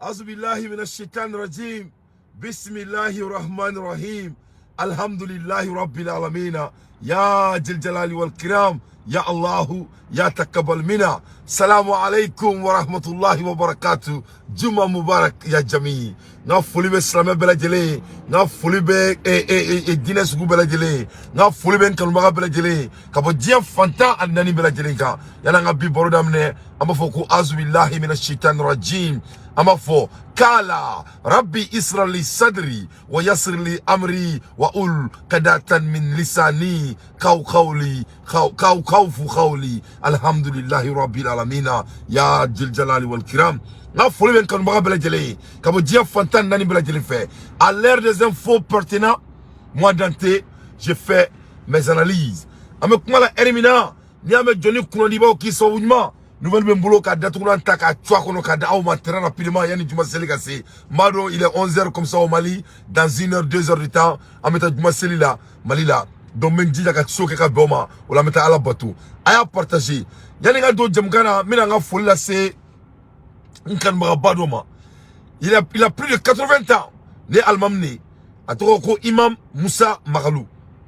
Azubillahi minash shaitani rajim. Bismillahi rahmani rahim. Alhamdulillahi rabbil alamin. Ya jil jalali wal kiram. Ya Allahu ya takabbal mina. Salamu alaikum wa rahmatullahi wa barakatuh. Juma mubarak ya jami. N ka foli bɛ silamɛ bɛɛ lajɛlen ye. N ka foli bɛ diinɛ sugu bɛɛ lajɛlen ye. N ka foli bɛ n kanubaga bɛɛ lajɛlen ye. Ka bɔ diɲɛ fan 14 bɛɛ lajɛlen kan. Yanni an ka bi baro daminɛ, an b'a fɔ ko azubillahi minash shaitani rajim. An b'a fɔ kala rabbi israli sadri wa yassir li amri wa ul kadatan min lisani kaw qawli kaw kaw kawfu qawli alhamdulillahi rabbil alamin ya jil jalali wal kiram. N ka foli bɛ n kanubaga bɛɛ lajɛlen ye ka bɔ diɲɛ fan 14 bɛɛ lajɛlen fɛ. À l'ère des infos pertinents, moi Dante, je fais mes analyses. An bɛ kuma la ɛri min na, n'i y'a mɛn jɔnni kunnadibaw k'i sababu ɲuman, nouvelle bɛ n bolo ka datugulan ta k'a cu a kɔnɔ k'a di aw ma très rapidement yanni juma seli ka se. N b'a dɔn, il est 11 heures comme ça au Mali. Dans une heure, 2 heures de temps, an bɛ taa juma seli la Mali la. Donc n bɛ n jija ka so kɛ ka bɛn o ma. O la, an bɛ taa Ala bato. A y'a partager. Yanni n ka don jamukan na, n bɛna n ka foli lase n kanubagaba dɔ ma. Il a plus de 80 ans. Ne ye alimami de ye, a tɔgɔ ko Imam Musa Magalu.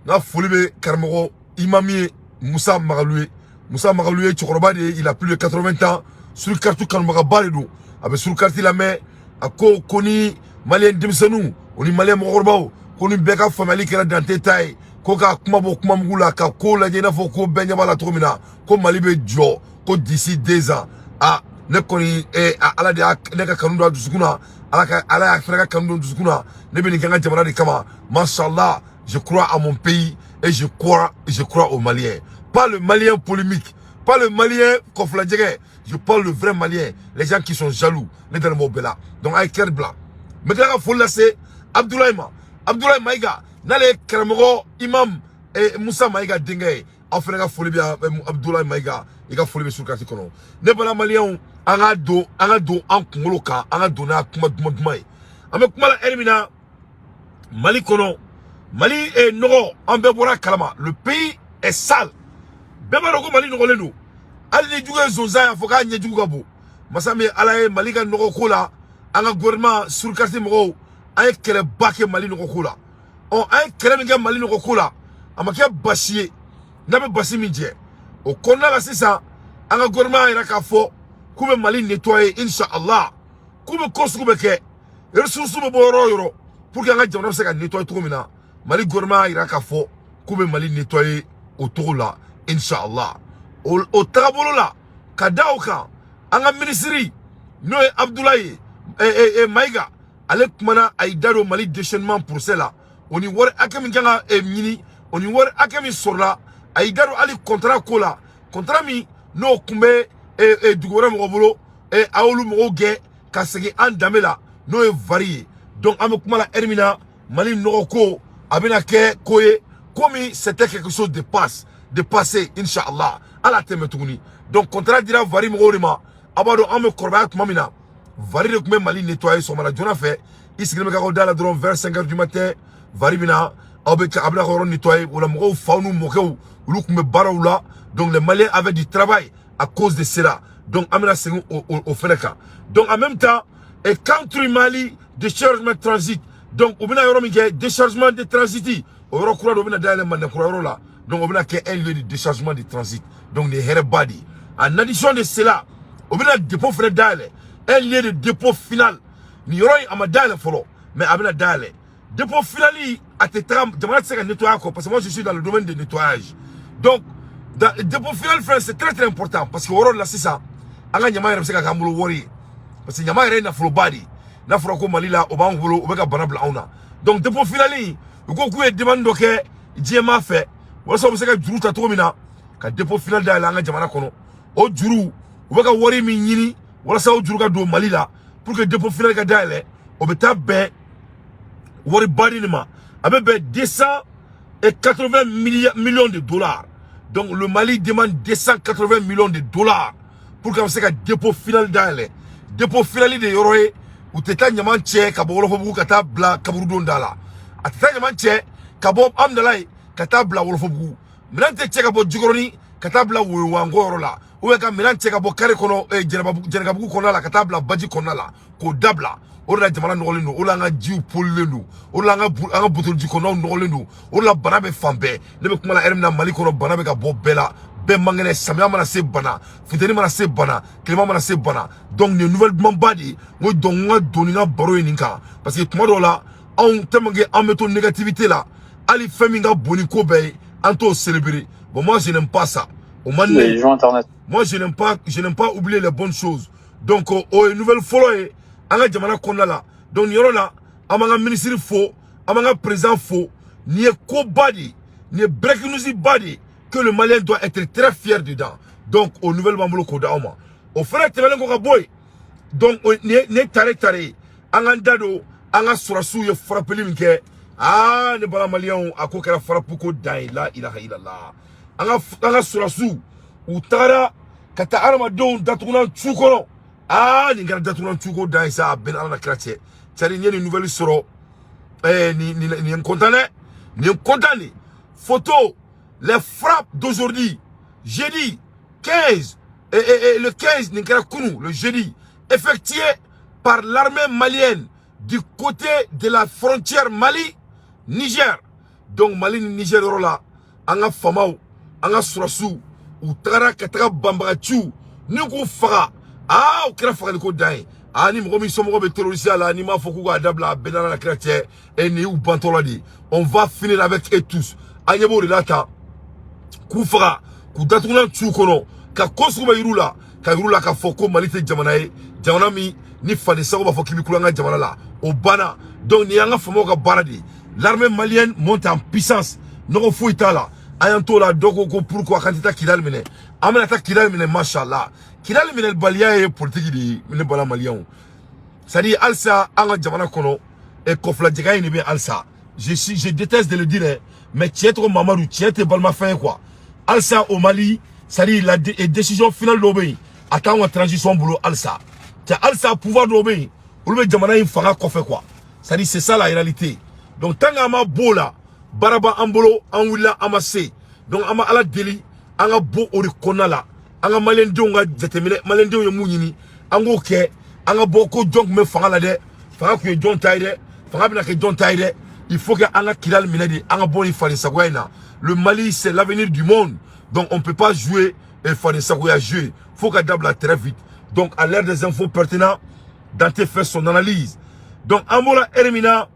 N ka foli bɛ karamɔgɔ imam ye Musa Magalu ye. Musa Magalu ye cɛkɔrɔba de ye, il a plus de 80 ans. Surukaritu kanubagaba de don, a bɛ surukati lamɛn. A ko ko ni maliyɛn denmisɛnninw o ni maliyɛn mɔgɔkɔrɔbaw, ko ni bɛɛ ka faamuyali kɛra Dante ta ye, ko ka kuma bɔ kuma mugu la, ka ko lajɛ i n'a fɔ ko bɛɛ ɲɛ b'a la cogo min na, ko Mali bɛ jɔ ko d'ici 2 ans. A ne kɔni, Ala de y'a ne ka kanu don a dusukun na. Ala ka Ala y'a fana ka kanu don dusukun na. Ne bɛ nin kɛ n ka jamana de kama. Mashallah, je crois à mon pays et je crois aux Maliens. Pas le Malien polémique, pas le Malien kɔfilajɛgɛ, je parle le vrai Malien, les gens qui sont jaloux. Ne dalen b'o bɛɛ la. Donc a ye kɛri bila. N bɛ tila ka foli lase Abdoulaye ma, Abdoulaye Mayiga, n'ale ye karamɔgɔ imam Musa Mayiga denkɛ ye. Aw fana ka foli bɛ yan. Abdoulaye Mayiga, i ka foli bɛ surukati kɔnɔ. Ne bala maliyɛnw, an ka don an kunkolo kan, an ka don n'a kuma duman duman ye. An bɛ kuma la ɛri min na, Mali kɔnɔ, Mali nɔgɔ, an bɛɛ bɔra a kalama. Le pays est sale. Bɛɛ b'a dɔn ko Mali nɔgɔlen don. Hali ni jugu ye zonzan y'a fɔ k'a ɲɛjugu ka bon. Masa min ye Ala ye, Mali ka nɔgɔ ko la, an ka gouvernement, surukati mɔgɔw, an ye kɛlɛba kɛ Mali nɔgɔ ko la. Ɔ, an ye kɛlɛ min kɛ Mali nɔgɔ ko la, a ma kɛ basi ye n'a bɛ basi min jɛ. O kɔnɔna la sisan, an ka gouvernement y'a yira k'a fɔ k'u bɛ Mali nettoyer, inshallah, k'u bɛ ko sugu bɛ kɛ, ressources bɛ bɔ yɔrɔ o yɔrɔ pour que an ka jamana bɛ se ka nettoyer cogo min na. Mali gouvernement y'a yira k'a fɔ k'u bɛ Mali nettoyer o cogo la, inshallah. O tagabolo la, ka da o kan, an ka minisiri, n'o ye Abdoulaye Mayiga, ale kumana, a y'i da don Mali déchaînement procès la, o ni wari hakɛ min kan ka ɲini, o ni wari hakɛ min sɔrɔla. A y'i da don hali contrat ko la, contrat min n'o kun bɛ dugu wɛrɛ mɔgɔ bolo, a y'olu mɔgɔw gɛn ka segin an danbe la, n'o ye vari ye. Donc an bɛ kuma la ɛri min na, Mali nɔgɔ ko, a bɛna kɛ ko ye komi c'était quelque chose de passé, inshallah, ala tɛmɛ tuguni. Donc contrat dira vari mɔgɔw de ma. A b'a dɔn, an bɛ kɔrɔbaya tuma min na, vari de tun bɛ Mali nettoyer. Sɔgɔmada joona fɛ, i sigilen bɛ k'aw da la dɔrɔn, vers 5 heures du matin, vari bɛ aw bɛ a bɛna ka yɔrɔ nettoyer. O la, mɔgɔw faw n'u mɔkɛw, olu tun bɛ baaraw la. Donc les Maliens avaient du travail à cause de cela. Donc an bɛna segin o fɛnɛ kan. Donc en même temps, et country Mali déchargement transit, donc u bɛna yɔrɔ min kɛ déchargement de transit, o yɔrɔ kura dɔ bɛna dayɛlɛ Mandekura yɔrɔ la. Donc o bɛna kɛ un lieu de déchargement de transit. Donc nin ye hɛrɛba de ye. En addition de cela, o bɛna dépôt fɛnɛ dayɛlɛ, un lieu de dépôt final. Nin yɔrɔ in, a ma dayɛlɛ fɔlɔ, mais a bɛna dayɛlɛ. Dépôt final, a tɛ taga, jamana tɛ se ka nettoyer kɔ, parce que moi, je suis dans le domaine de nettoyage. Donc dépôt final fɛnɛ, c'est très très important, parce que o yɔrɔ la sisan, an ka ɲama yɛrɛ bɛ se ka k'an bolo wari ye, parce que ɲama yɛrɛ ye nafoloba de ye. N'a fɔra ko Mali la, o b'an bolo, o bɛ ka bana bila anw na. Donc dépôt final, u ko k'u ye demande dɔ kɛ diɲɛmaa fɛ walasa u bɛ se ka juru ta cogo min na ka dépôt final dayɛlɛ an ka jamana kɔnɔ. O juru, u bɛ ka wari min ɲini walasa o juru ka don Mali la pour que dépôt final ka dayɛlɛ, o bɛ taa bɛn wari baden de ma. A bɛ bɛn 280 millions de dollars. Donc le Mali demande 280 millions de dollars pour qu'an bɛ se ka dépôt final dayɛlɛ. Dépôt final de yɔrɔ ye, u tɛ taa ɲaman cɛ ka bɔ Wɔlɔfɔbugu ka taa bila kaburudon da la, a tɛ taa ɲaman cɛ ka bɔ Amdalaye ka taa bila Wɔlɔfɔbugu, minɛn tɛ cɛ ka bɔ Jikɔrɔni ka taa bila Woyowankɔ yɔrɔ la. Ou bien ka minɛn cɛ ka bɔ kare kɔnɔ, Jɛnɛkabugu kɔnɔna la, ka taa bila baji kɔnɔna la k'o dabila. O de la jamana nɔgɔlen don, o de la an ka jiw polilen don, o de la an ka buteli kɔnɔnaw nɔgɔlen don, o de la bana bɛ fan bɛɛ. Ne bɛ kuma la ɛri min na, Mali kɔnɔ, bana bɛ ka bɔ bɛɛ la, bɛɛ man kɛnɛ. Samiya mana se, bana. Funteni mana se, bana. Tilema mana se, bana. Donc nin ye nouvelle dumanba de ye. N ko donc n ka don ni n ka baro ye nin kan, parce que tuma dɔw la, anw tellement que an bɛ to négativité la, hali fɛn min ka bon ni ko bɛɛ ye, an t'o célébrer. Bon, moi, je n'aime pas ça. O man di ne Les ye. gens internet. Moi, je n'aime pas oublier les bonnes choses. Donc o ye nouvelle fɔlɔ ye an ka jamana kɔnɔna la. Donc nin yɔrɔ la, an b'an ka ministre fo, an b'an ka président fo. Nin ye koba de ye, nin ye breaking news ba de ye que le Malien doit être très fier dedans. Donc o nouvelle b'an bolo k'o d'aw ma. O fɛnɛ tɛmɛnen kɔ ka bɔ yen, donc nin ye tare tare ye. An k'an da don an ka sɔrɔsiw ye frappeli min kɛ. Aa, ne bala Maliyɛnw, a ko kɛra frappe ko dan ye. La ilaha illallah. An ka sɔrɔsiw, u tagara ka taa adamadenw datugulan cu kɔnɔ. Aa, nin kɛra datugulan cu ko dan ye sa. A bɛn Ala na kira cɛ. C'est à dire, n ye nin nouvelle sɔrɔ, nin ye n content dɛ, nin ye n content de. Photo, les frappes d'aujourd'hui, jeudi 15 et le 15, nin kɛra kunu, le jeudi, effectuées par l'armée malienne du côté de la frontière Mali Niger. Donc Mali ni Niger yɔrɔ la, an ka famaw, an ka sɔrɔsiw, u tagara ka taga banbagaciw ni k'u faga. Aa, o kɛra fagaliko dan ye. Aa, ni mɔgɔ min somɔgɔw bɛ terroriste la, n'i m'a fɔ k'u k'a dabila, a bɛɛ n'Ala na kira cɛ. E nin y'u bantɔla de ye. On va finir avec eux tous. An ɲɛ b'o de la tan, k'u faga, k'u datugulan c'u kɔnɔ, ka ko sugu bɛ yir'u la, ka yir'u la k'a fɔ ko Mali tɛ jamana ye, jamana min ni fani sago b'a fɔ k'i bɛ kulonkɛ ka jamana la. O banna. Donc nin y'an ka faamaw ka baara de ye. L'armée malienne monte en puissance, nɔgɔ foyi t'a la. An y'an t'o la. Dɔ ko ko pourquoi k'an tɛ taa Kidali minɛ? An bɛna taa Kidali minɛ, mashallah. Kidali minɛbaliya ye politique de ye, ne bala Maliyɛnw. C'est à dire, halisa an ka jamana kɔnɔ, kɔfilajɛgɛ in de bɛ halisa. Je déteste de le dire, hein, mais tiɲɛ tɔgɔ Mamadu, tiɲɛ tɛ balimafɛn ye quoi. Halisa au Mali, c'est à dire, la décision finale dɔw bɛ yen, a t'anw ka transition bolo halisa. Cɛ, halisa pouvoir dɔw bɛ yen, olu bɛ jamana in fanga kɔfɛ quoi. C'est à dire, c'est ça la réalité. Donc tant qu'an ma b'o la, baara b'an bolo. An wulila, an ma se. Donc an bɛ Ala deli, an ka bɔ o de kɔnɔna la. An ka Maliyɛndenw ka jateminɛ, Maliyɛndenw ye mun ɲini, an k'o kɛ. An ka bɔ ko jɔn tun bɛ fanga la dɛ, fanga tun ye jɔn ta ye dɛ, fanga bɛna kɛ jɔn ta ye dɛ. Il faut que an ka Kidali minɛ de, an ka bɔ nin fadensagoya in na. Le Mali, c'est l'avenir du monde, donc on peut pas jouer et fadensagoya jouer. Faut ka dabila très vite. Donc à l'ère des infos pertinents, Dante fait son analyse. Donc an bɔra ere min na,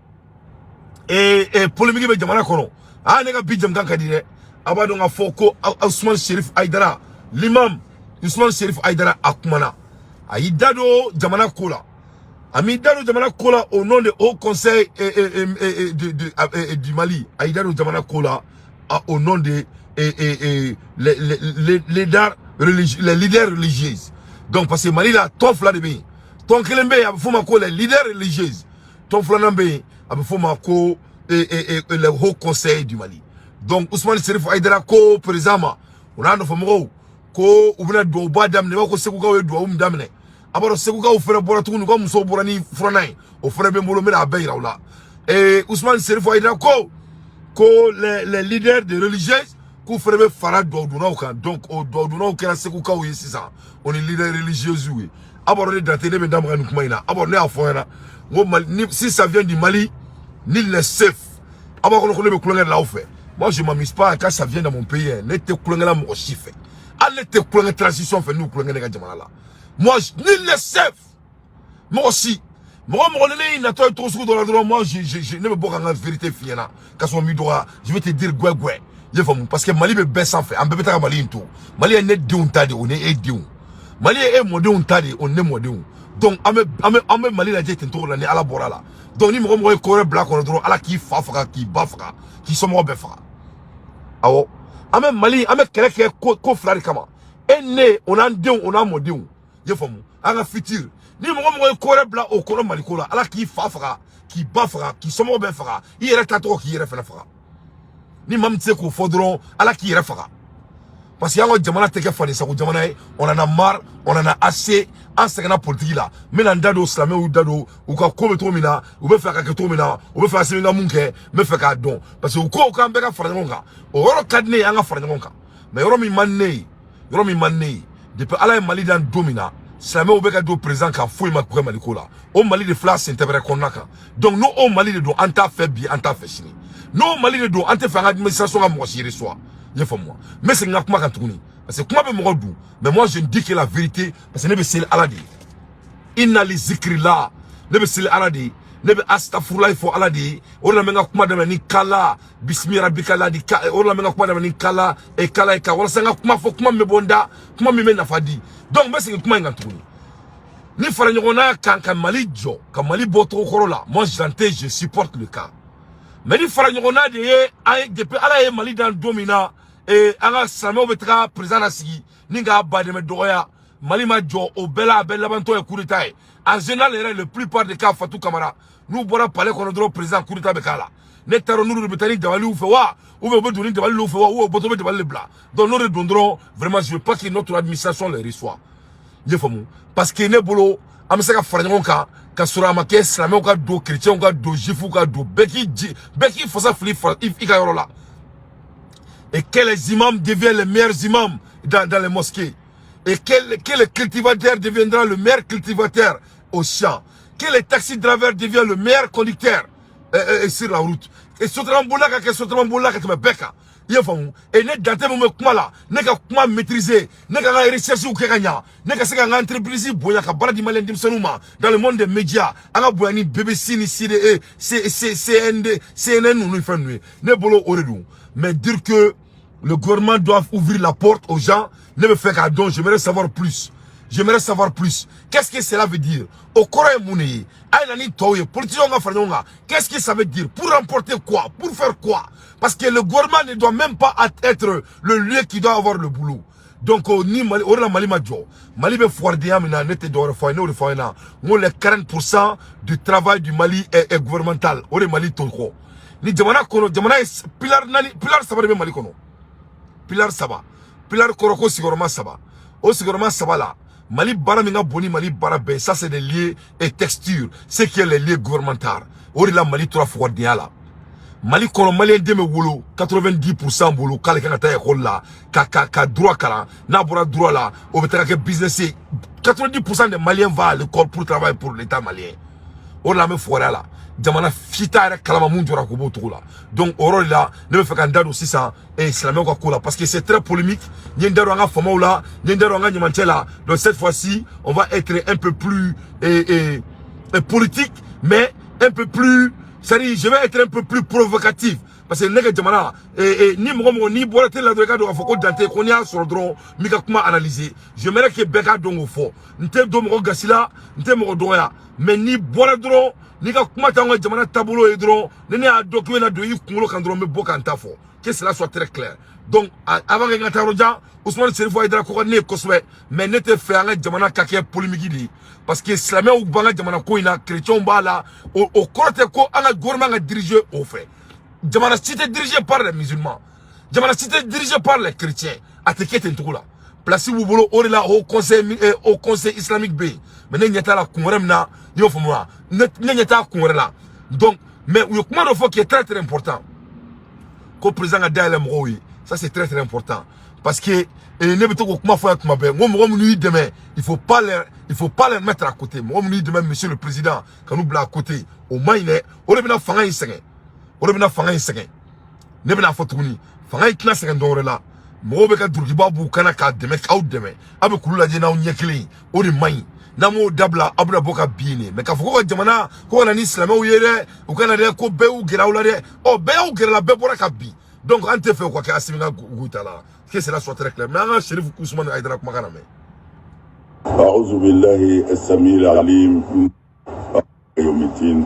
et polémique bɛ jamana kɔnɔ. Ah, ne ka bi jamukan ka di dɛ. A b'a dɔn k'a fɔ ko Ousmane Chérif Aïdara, l'imam Ousmane Chérif Aïdara, a kumana, a y'i da don jamana ko la. A m'i da don jamana ko la au nom de Haut Conseil du Mali. A y'i da don jamana ko la au nom de et, les leaders religieux, les leaders religieux. Donc parce que Mali la, tɔn fila de bɛ yen. Tɔn kelen bɛ yen, a bɛ f'o ma ko les leaders religieux. Tɔn filanan bɛ yen, a bɛ f'o ma ko le Haut Conseil du Mali. Donc Ousmane Chérif Aïdara ko président ma, o n'a nɔfɛmɔgɔw, ko u bɛna duwawuba daminɛ. I b'a fɔ ko Segukaw ye duwawu min daminɛ. A b'a dɔn, Segukaw fɛnɛ bɔra tuguni, u ka musow bɔra ni furannan ye. O fɛnɛ bɛ n bolo, n bɛna a bɛɛ yira u la. Ousmane Chérif Aïdara ko les leaders de religieux, k'u fɛnɛ bɛ fara duwawudonnaw kan. Donc o duwawudonnaw kɛra Segukaw ye sisan, o ni leaders religieux ye. A b'a dɔn, ne Dante, ne bɛ n da maga nin kuma in na. A b'a dɔn, ne y'a fɔ n ɲɛna n ko Mali ni, si ça vient du Mali, nul n'est safe. A b'a kɔnɔ ko ne bɛ kulonkɛ de la aw fɛ. Moi, je m'amuse pas quand ça vient dans mon pays, hein. Ne tɛ kulonkɛ la mɔgɔ si fɛ, hali ne tɛ kulonkɛ transition fɛ n'u kulonkɛ ne ka jamana la. Moi, nul n'est safe. Mɔgɔ si, mɔgɔ mɔgɔ ni ne y'i natɔ ye cogo sugu dɔ la dɔrɔn, moi, je ne bɛ bɔ ka n ka vérité f'i ɲɛna k'a sɔrɔ n m'i dɔgɔya. Je vais te dire gouɛ gouɛ, i ye faamu? Parce que Mali bɛ bɛɛ sanfɛ, an bɛɛ bɛ taga Mali in to. Mali ye ne denw ta de, o ni e denw. Mali ye e mɔdenw ta de, o ni ne mɔdenw. Donc an bɛ Mali lajɛ ten cogo la ni Ala bɔra la. Donc ni mɔgɔ mɔgɔ ye ko wɛrɛ bila a kɔnɔ dɔrɔn, Ala k'i fa faga, k'i ba faga, k'i somɔgɔw bɛɛ faga. Awɔ, an bɛ Mali, an bɛ kɛlɛ kɛ ko fila de kama: e, ne, o n'an denw, o n'an mɔdenw. I ye faamu? An ka futur. Ni mɔgɔ mɔgɔ ye ko wɛrɛ bila o kɔnɔ Mali ko la, Ala k'i fa faga, k'i ba faga, k'i somɔgɔw bɛɛ faga, i yɛrɛ ta tɔgɔ k'i yɛrɛ fɛnɛ faga. Ni maa min tɛ se k'o fɔ dɔrɔn, Ala k'i yɛrɛ faga. Parce que an ka jamana tɛ kɛ fadensago jamana ye. On en a marre, on en a assez. An sɛgɛnna politique la. N bɛna n da don, silamɛw y'u da don u ka ko bɛ cogo min na, u bɛ fɛ a ka kɛ cogo min na, u bɛ fɛ Assimi ka mun kɛ. N bɛ fɛ k'a dɔn, parce que u ko k'an bɛɛ ka fara ɲɔgɔn kan. O yɔrɔ ka di ne ye, an ka fara ɲɔgɔn kan. Mais yɔrɔ min man di ne ye, yɔrɔ min man di ne ye, Depuis Ala ye Mali dan don min na, silamɛw bɛ ka don président kan, foyi ma kɛ Mali ko la. O Mali de filɛ, a sen tɛ bɛrɛ kɔnɔna kan. Donc n'o o Mali de don, an t'a fɛ bi, an t'a fɛ sini. N'o Mali de don, an tɛ fɛ an ka administration ka mɔgɔ si reçoit. I ye faamu wa? N bɛ segin n ka kuma kan tuguni, parce que kuma bɛ mɔgɔ dun, mais moi, je ne dis que la vérité, parce que ne bɛ seli Ala de ye. Inna li zikrillah, ne bɛ seli Ala de ye, ne bɛ astafurulayi fɔ Ala de ye. O de la n bɛ n ka kuma daminɛ ni kala bisimi rabika la di ka. O de la n bɛ n ka kuma daminɛ ni kala e kala ye ka, walasa n ka kuma fɔ, kuma min bɛ bɔ n da, kuma min bɛ nafa di. Donc n bɛ segin kuma in kan tuguni. Ni fara ɲɔgɔnna kan ka Mali jɔ, ka Mali bɔ tɔgɔ kɔrɔ la, moi, j'entends, je supporte le cas. Mais ni fara ɲɔgɔnna de ye an ye, depuis Ala ye Mali dan don min na, an ka silamɛw bɛ taga président la sigi ni k'a ba dɛmɛ dɔgɔya, Mali ma jɔ o bɛɛ la. A bɛɛ labantɔ ye coup d'état ye. En général yɛrɛ, le plupart des cas, Fatou Camara, n'u bɔra palais kɔnɔ dɔrɔn, président, coup d'état bɛ k'a la. Ne t'a dɔn n'olu de bɛ taa ni dabaliw fɛ wa, ou bien u bɛ don ni dabaliw fɛ wa, ou bien u bɔtɔ bɛ dabali de bila. Donc n'o de don dɔrɔn, vraiment, je veux pas que notre administration les reçoit. I ye faamu? Parce que ne bolo, an bɛ se ka fara ɲɔgɔn kan ka sɔrɔ a ma kɛ silamɛw ka don, chrétiens ka don, juifs ka don, bɛɛ k'i ji, bɛɛ k'i fasa fili i ka yɔrɔ la. Et que les imams deviennent les meilleurs imams dans les mosquées. Et que le cultivateur deviendra le meilleur cultivateur au champ. Que le taxi driver devienne le meilleur conducteur sur la route. Et sotrama bolila ka kɛ sotrama bolila ka tɛmɛ bɛɛ kan. I y'a faamu? Et ne dante min bɛ kuma la, ne ka kuma maîtriser, ne ka n ka recherche kɛ ka ɲa, ne ka se ka n ka entreprise bonya, ka baara di malien denmisɛnninw ma dans le monde des médias, an ka bonya ni BBC ni CDE, C C CND, CNN ninnu ni fɛn ninnu ye. Ne bolo, o de don. Mais dire que le gouvernement doit ouvrir la porte aux gens, ne bɛ fɛ k'a dɔn, j'aimerais savoir plus. J'aimerais savoir plus. Qu'est-ce que cela veut dire? O kɔrɔ ye mun de ye? A ye na ni tɔw ye, politiciens ka fara ɲɔgɔn kan. Qu'est-ce que ça veut dire? Pour remporter quoi? Pour faire quoi? Parce que le gouvernement ne doit même pas être le lieu qui doit avoir le boulot. Donc ni Mali, o de la Mali ma jɔ. Mali bɛ fugaridenya min na, ne tɛ dɔwɛrɛ fɔ a ye, ne y'o de fɔ a ɲɛna. N ko les 40% du travail du Mali est gouvernemental. O de Mali to kɔ. Ni jamana kɔnɔ, jamana ye pilar naani, pilar saba de bɛ Mali kɔnɔ. Pilar saba. Pilar kɔrɔ ko sigiyɔrɔma saba. O sigiyɔrɔma saba la, Mali baara min ka bon ni Mali baara bɛɛ, ça c'est des liens et textures, ce qui est les liens gouvernementaux. O de la Mali tora fugaridenya la. Mali kɔnɔ, malien den bɛ wolo, 90% bolo k'ale kan ka taa école la ka droit kalan. N'a bɔra droit la, o bɛ taga kɛ business ye. 90% des Maliens va à l'école pour travailler pour l'État malien. O de la an bɛ fugariya la. Jamana si t'a yɛrɛ kalama mun jɔra k'o b'o cogo la. Donc o yɔrɔ de la, ne bɛ fɛ ka n da don sisan silamɛw ka ko la, parce que c'est très polémique. N ye n da don an ka faamaw la, n ye n da don an ka ɲamancɛ la. Donc cette fois-ci, on va être un peu plus politique, mais un peu plus, c'est-à-dire je vais être un peu plus provocatif, parce que ne ka jamana ni mɔgɔ mɔgɔ n'i bɔra télé la dɔrɔn, i ka dɔn k'a fɔ ko Dante ko n'i y'a sɔrɔ dɔrɔn, n b'i ka kuma analyser. J'aimerais que bɛɛ k'a dɔn k'o fɔ. N tɛ don mɔgɔ gasi la, n tɛ mɔgɔ dɔgɔya, mais n'i bɔra dɔrɔn, n'i ka kuma t'anw ka jamana taabolo ye dɔrɔn, ni ne y'a dɔn k'i bɛna don i kunkolo kan dɔrɔn, n bɛ bɔ ka n ta fɔ. Que cela soit très clair. Donc avant que n ka taa yɔrɔ jan, Ousmane Serifo Hayidara ko ka di ne ye kosɛbɛ, mais ne tɛ fɛ an ka jamana ka kɛ polémique de ye, parce que silamɛw b'an ka jamana ko in na, chrétiens b'a la. O kɔrɔ tɛ ko an ka gouvernement ka diriger o fɛ. Jamana si tɛ dirigé par les musulmans, jamana si tɛ dirigé par les chrétiens. A tɛ kɛ ten cogo la. Place b'u bolo. O de la haut conseil islamique bɛ yen. Mais ne ɲɛ t'a la kun wɛrɛ min na, i y'o faamu wa? Ne ɲɛ t'a kun wɛrɛ la. Donc mais u ye kuma dɔ fɔ qui est très très important, ko président ka dayɛlɛ mɔgɔw ye. Ça, c'est très très important, parce que ne bɛ to k'o kuma fɔ yan tuma bɛɛ. N ko mɔgɔ minnu y'i dɛmɛ, il faut pas les mettre à côté. Mɔgɔ minnu y'i dɛmɛ, monsieur le président, ka n'u bila à côté, o man ɲi dɛ. O de bɛna fanga in sɛgɛn, o de bɛna fanga in sɛgɛn. Ne bɛna fɔ tuguni, fanga in tɛna sɛgɛn dɔwɛrɛ la. Mɔgɔw bɛ ka dulokiba b'u kana k'a dɛmɛ, k'aw dɛmɛ, aw bɛ kulu lajɛ n'aw ɲɛ kelen ye, o de man ɲi. N'an m'o dabila, aw bɛna bɔ ka bin de. Mais k'a fɔ ko ka jamana ko ka na ni silamɛw ye dɛ, u ka na dɛ, ko bɛɛ y'u gɛrɛ aw la dɛ, ɔ bɛɛ y'aw gɛrɛ la, bɛɛ bɔra ka bin. Donc an tɛ fɛ o ka kɛ Assimi ka Goïta la. Que cela soit très clair. Mais an ka Chérif Ousmane Haïdara kumakan lamɛn. أعوذ بالله السميع العليم من يوم الدين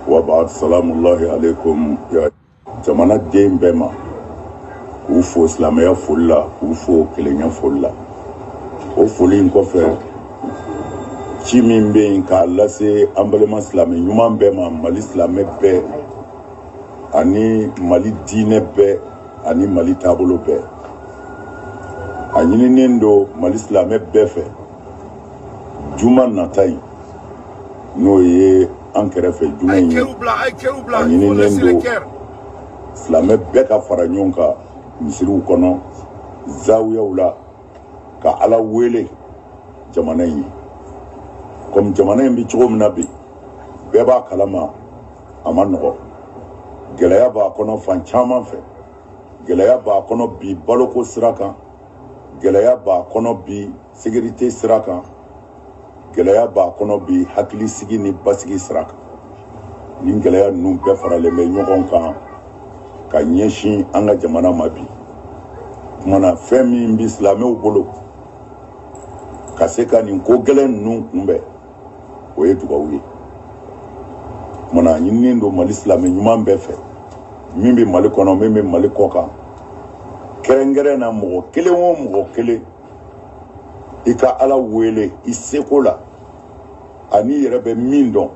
وبعد، سلام الله عليكم يا jamana den bɛɛ ma, k'u fo silamɛya foli la, k'u fo kelenya foli la. O foli in kɔfɛ, ci min bɛ yen k'a lase an balima silamɛ ɲuman bɛɛ ma, Mali silamɛ bɛɛ ani Mali diinɛ bɛɛ ani Mali taabolo bɛɛ, a ɲininen don Mali silamɛ bɛɛ fɛ, juma nata in, n'o ye an kɛrɛfɛ juma A ye in ye, kɛriw bila, a ye kɛriw bila. A Il faut ɲininen laisser les don cœurs. silamɛ bɛɛ ka fara ɲɔgɔn kan misiriw kɔnɔ, zawiyaw la, ka Ala wele. jamana in ye. Komi jamana in bɛ cogo min na bi, bɛɛ b'a kalama, a ma nɔgɔ, gɛlɛya b'a kɔnɔ fan caman fɛ. Gɛlɛya b'a kɔnɔ bi baloko sira kan, gɛlɛya b'a kɔnɔ bi sécurité sira kan, gɛlɛya b'a kɔnɔ bi hakilisigi ni basigi sira kan. Nin gɛlɛya ninnu bɛɛ faralen bɛ ɲɔgɔn kan ka ɲɛsin an ka jamana ma bi. Kumana fɛn min bɛ silamɛw bolo ka se ka nin ko gɛlɛn ninnu kunbɛn, o ye dugawu ye. Kumana a ɲininen don Mali silamɛ ɲuman bɛɛ fɛ, min bɛ Mali kɔnɔ, min bɛ Mali kɔ kan, kɛrɛnkɛrɛn na mɔgɔ kelen o mɔgɔ kelen, i ka Ala wele i seko la ani i yɛrɛ bɛ min dɔn,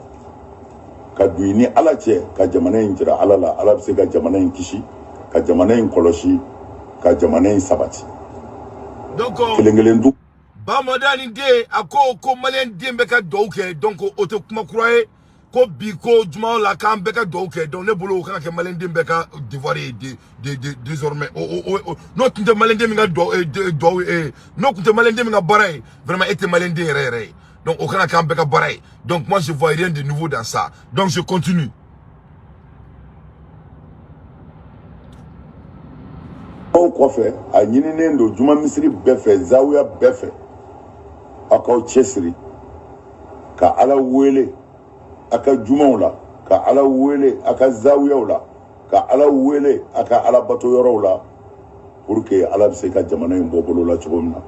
ka don i ni Ala cɛ, ka jamana in jira Ala la. Ala bɛ se ka jamana in kisi, ka jamana in kɔlɔsi, ka jamana in sabati. Donc kelen kelen du. Bamadani den a ko ko maliyɛn den bɛɛ ka dugawu kɛ. Donc o tɛ kuma kura ye ko bi ko juma la k'an bɛɛ ka dugawu kɛ. Donc ne bolo, o kan ka kɛ maliyɛn den bɛɛ ka devoir ye de désormais. O n'o tun tɛ maliyɛn den min ka dugawu, n'o tun tɛ maliyɛn den min ka baara ye, vraiment e tɛ maliyɛn den yɛrɛ yɛrɛ ye. Donc o kan ka k'an bɛɛ ka baara ye. Donc moi, je vois rien de nouveau dans ça. Donc je continue. Aw kɔfɛ, a ɲininen don juma misiri bɛɛ fɛ, zawiya bɛɛ fɛ, aw k'aw cɛsiri ka Ala wele a ka jumaw la, ka Ala wele a ka zawiyaw la, ka Ala wele a ka alabato yɔrɔw la, pour que Ala bɛ se ka jamana in bɔ bolo la cogo min na.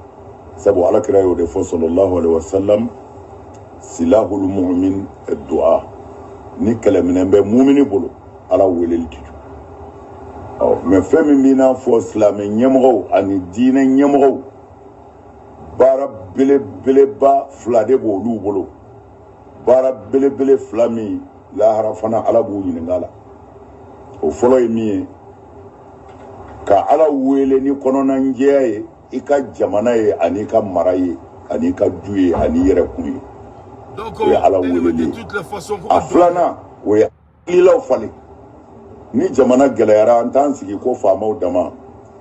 Sabu Ala kira y'o de fɔ, sallallahu alaihi wasallam: silahul mu'min du'a. Ni kɛlɛminɛn bɛ mumini bolo, Ala weleli de don. Ɔ mɛ fɛn min b'i n'a fɔ silamɛ ɲɛmɔgɔw ani diinɛ ɲɛmɔgɔw, baara belebeleba fila de b'olu bolo, baara belebele fila min lahara fana Ala b'u ɲininka la. O fɔlɔ ye min ye, ka Ala wele ni kɔnɔnajɛya ye i ka jamana ye, ani ka mara ye, ani ka du ye, ani yɛrɛkun ye. Donc o ye Ala weleli de ye. toutes les façons ko A ka dugawu kɛ. filanan, o ye hakililaw falen. Ni jamana gɛlɛyara, an t'an sigi ko faamaw dama,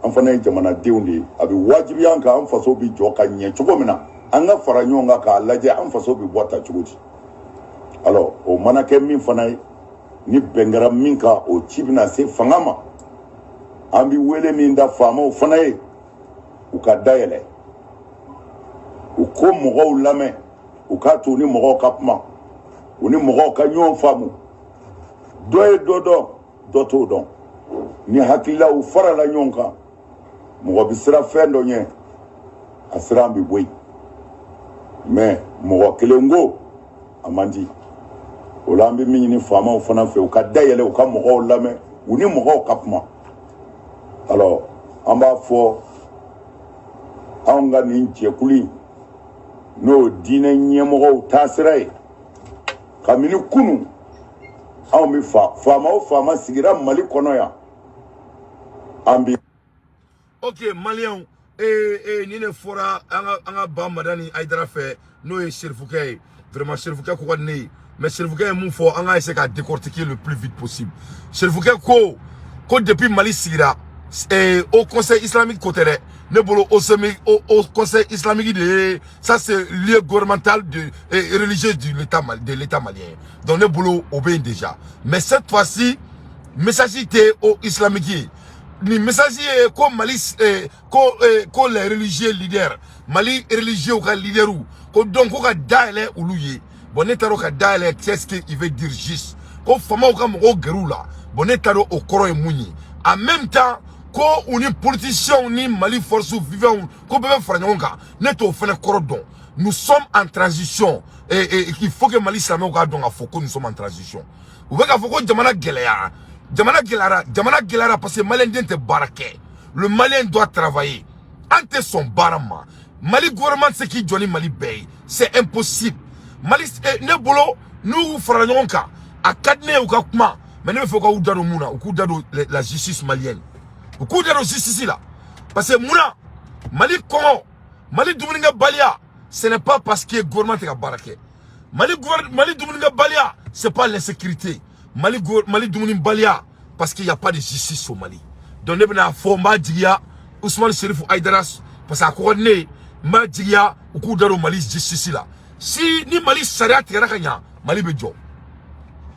an fana ye jamanadenw de ye. A bɛ wajibiya an kan, an faso bɛ jɔ ka ɲɛ cogo min na, an ka fara ɲɔgɔn kan k'a lajɛ an faso bɛ bɔ ta cogo di. Alors o mana kɛ min fana ye, ni bɛn kɛra min kan, o ci bɛna se fanga ma. An bɛ wele min da faamaw fana ye, u ka dayɛlɛ, u ko mɔgɔw lamɛn, u k'a to u ni mɔgɔw ka kuma, u ni mɔgɔw ka ɲɔgɔn faamu. Dɔ ye dɔ dɔn, dɔ t'o dɔn. Ni hakililaw farala ɲɔgɔn kan, mɔgɔ bɛ siran fɛn dɔ ɲɛ, a siran bɛ bɔ yen. Mɛ mɔgɔ kelen ko a man di. O la, an bɛ min ɲini faamaw fana fɛ, u ka dayɛlɛ, u ka mɔgɔw lamɛn, u ni mɔgɔw ka kuma. Alors an b'a fɔ anw ka nin jɛkulu in, n'o diinɛ ɲɛmɔgɔw taasira ye, kabini kunu anw bɛ fa faama o faama sigira Mali kɔnɔ yan, an bɛ Ok maliyɛnw, nin de fɔra an ka Ba Madani Hayidara fɛ, n'o ye Serifukɛ ye. Vraiment, Serifukɛ ko ka di ne ye, mais Serifukɛ ye mun fɔ, an ka essayer k'a décortiquer le plus vite possible. Serifukɛ ko ko depuis Mali sigira, au Conseil islamique ko tɛ dɛ. Ne bolo, au Conseil islamique de ye, ça c'est lieu gouvernemental de religieux de l'état de l'état malien. Donc ne bolo, o bɛ yen déjà. Mais cette fois-ci, message tɛ au islamique ye. Ni message ye ko Mali ko les religieux leaders, Mali religieux ka leader, ko donc ko ka dayɛlɛ olu ye. Bon, ne t'a dɔn ka dayɛlɛ, qu'est-ce qu'il veut dire juste. Ko famaw ka mɔgɔw gɛr'u la. Bon, ne t'a dɔn o kɔrɔ ye mun ye. En même temps, ko u ni politiciens ni Mali forces vivantes, ko bɛɛ bɛ fara ɲɔgɔn kan, ne t'o fɛnɛ kɔrɔ dɔn. Nous sommes en transition et il faut que Mali silamɛw k'a dɔn k'a fɔ ko nous sommes en transition. U bɛ k'a fɔ ko jamana gɛlɛyara, jamana gɛlɛyara, jamana gɛlɛyara parce que maliyɛn den tɛ baara kɛ. Le Malien doit travailler. An tɛ sɔn baara ma. Mali gouvernement tɛ se k'i jɔ ni Mali bɛɛ ye, c'est impossible. Mali ne bolo, n'u farala ɲɔgɔn kan, a ka di ne ye u ka kuma, mais ne bɛ fɛ k'u da don mun na? U k'u da don la justice malienne, u k'u da don justice la. Parce que munna Mali kɔngɔ, Mali dumunikɛbaliya, ce n'est pas parce que gouvernement tɛ ka baara kɛ. Mali Mali dumunikɛbaliya, c'est pas l'insécurité. Mali Mali dumunibaliya, parce qu'il y a pas de justice au Mali. Donc ne bɛna fɔ, n b'a jigiya Ousmane Chérif Haïdara, parce que a ko ka di ne ye. N b'a jigiya u k'u da don Mali justice la. Si ni Mali sariya tigɛra ka ɲa, Mali bɛ jɔ.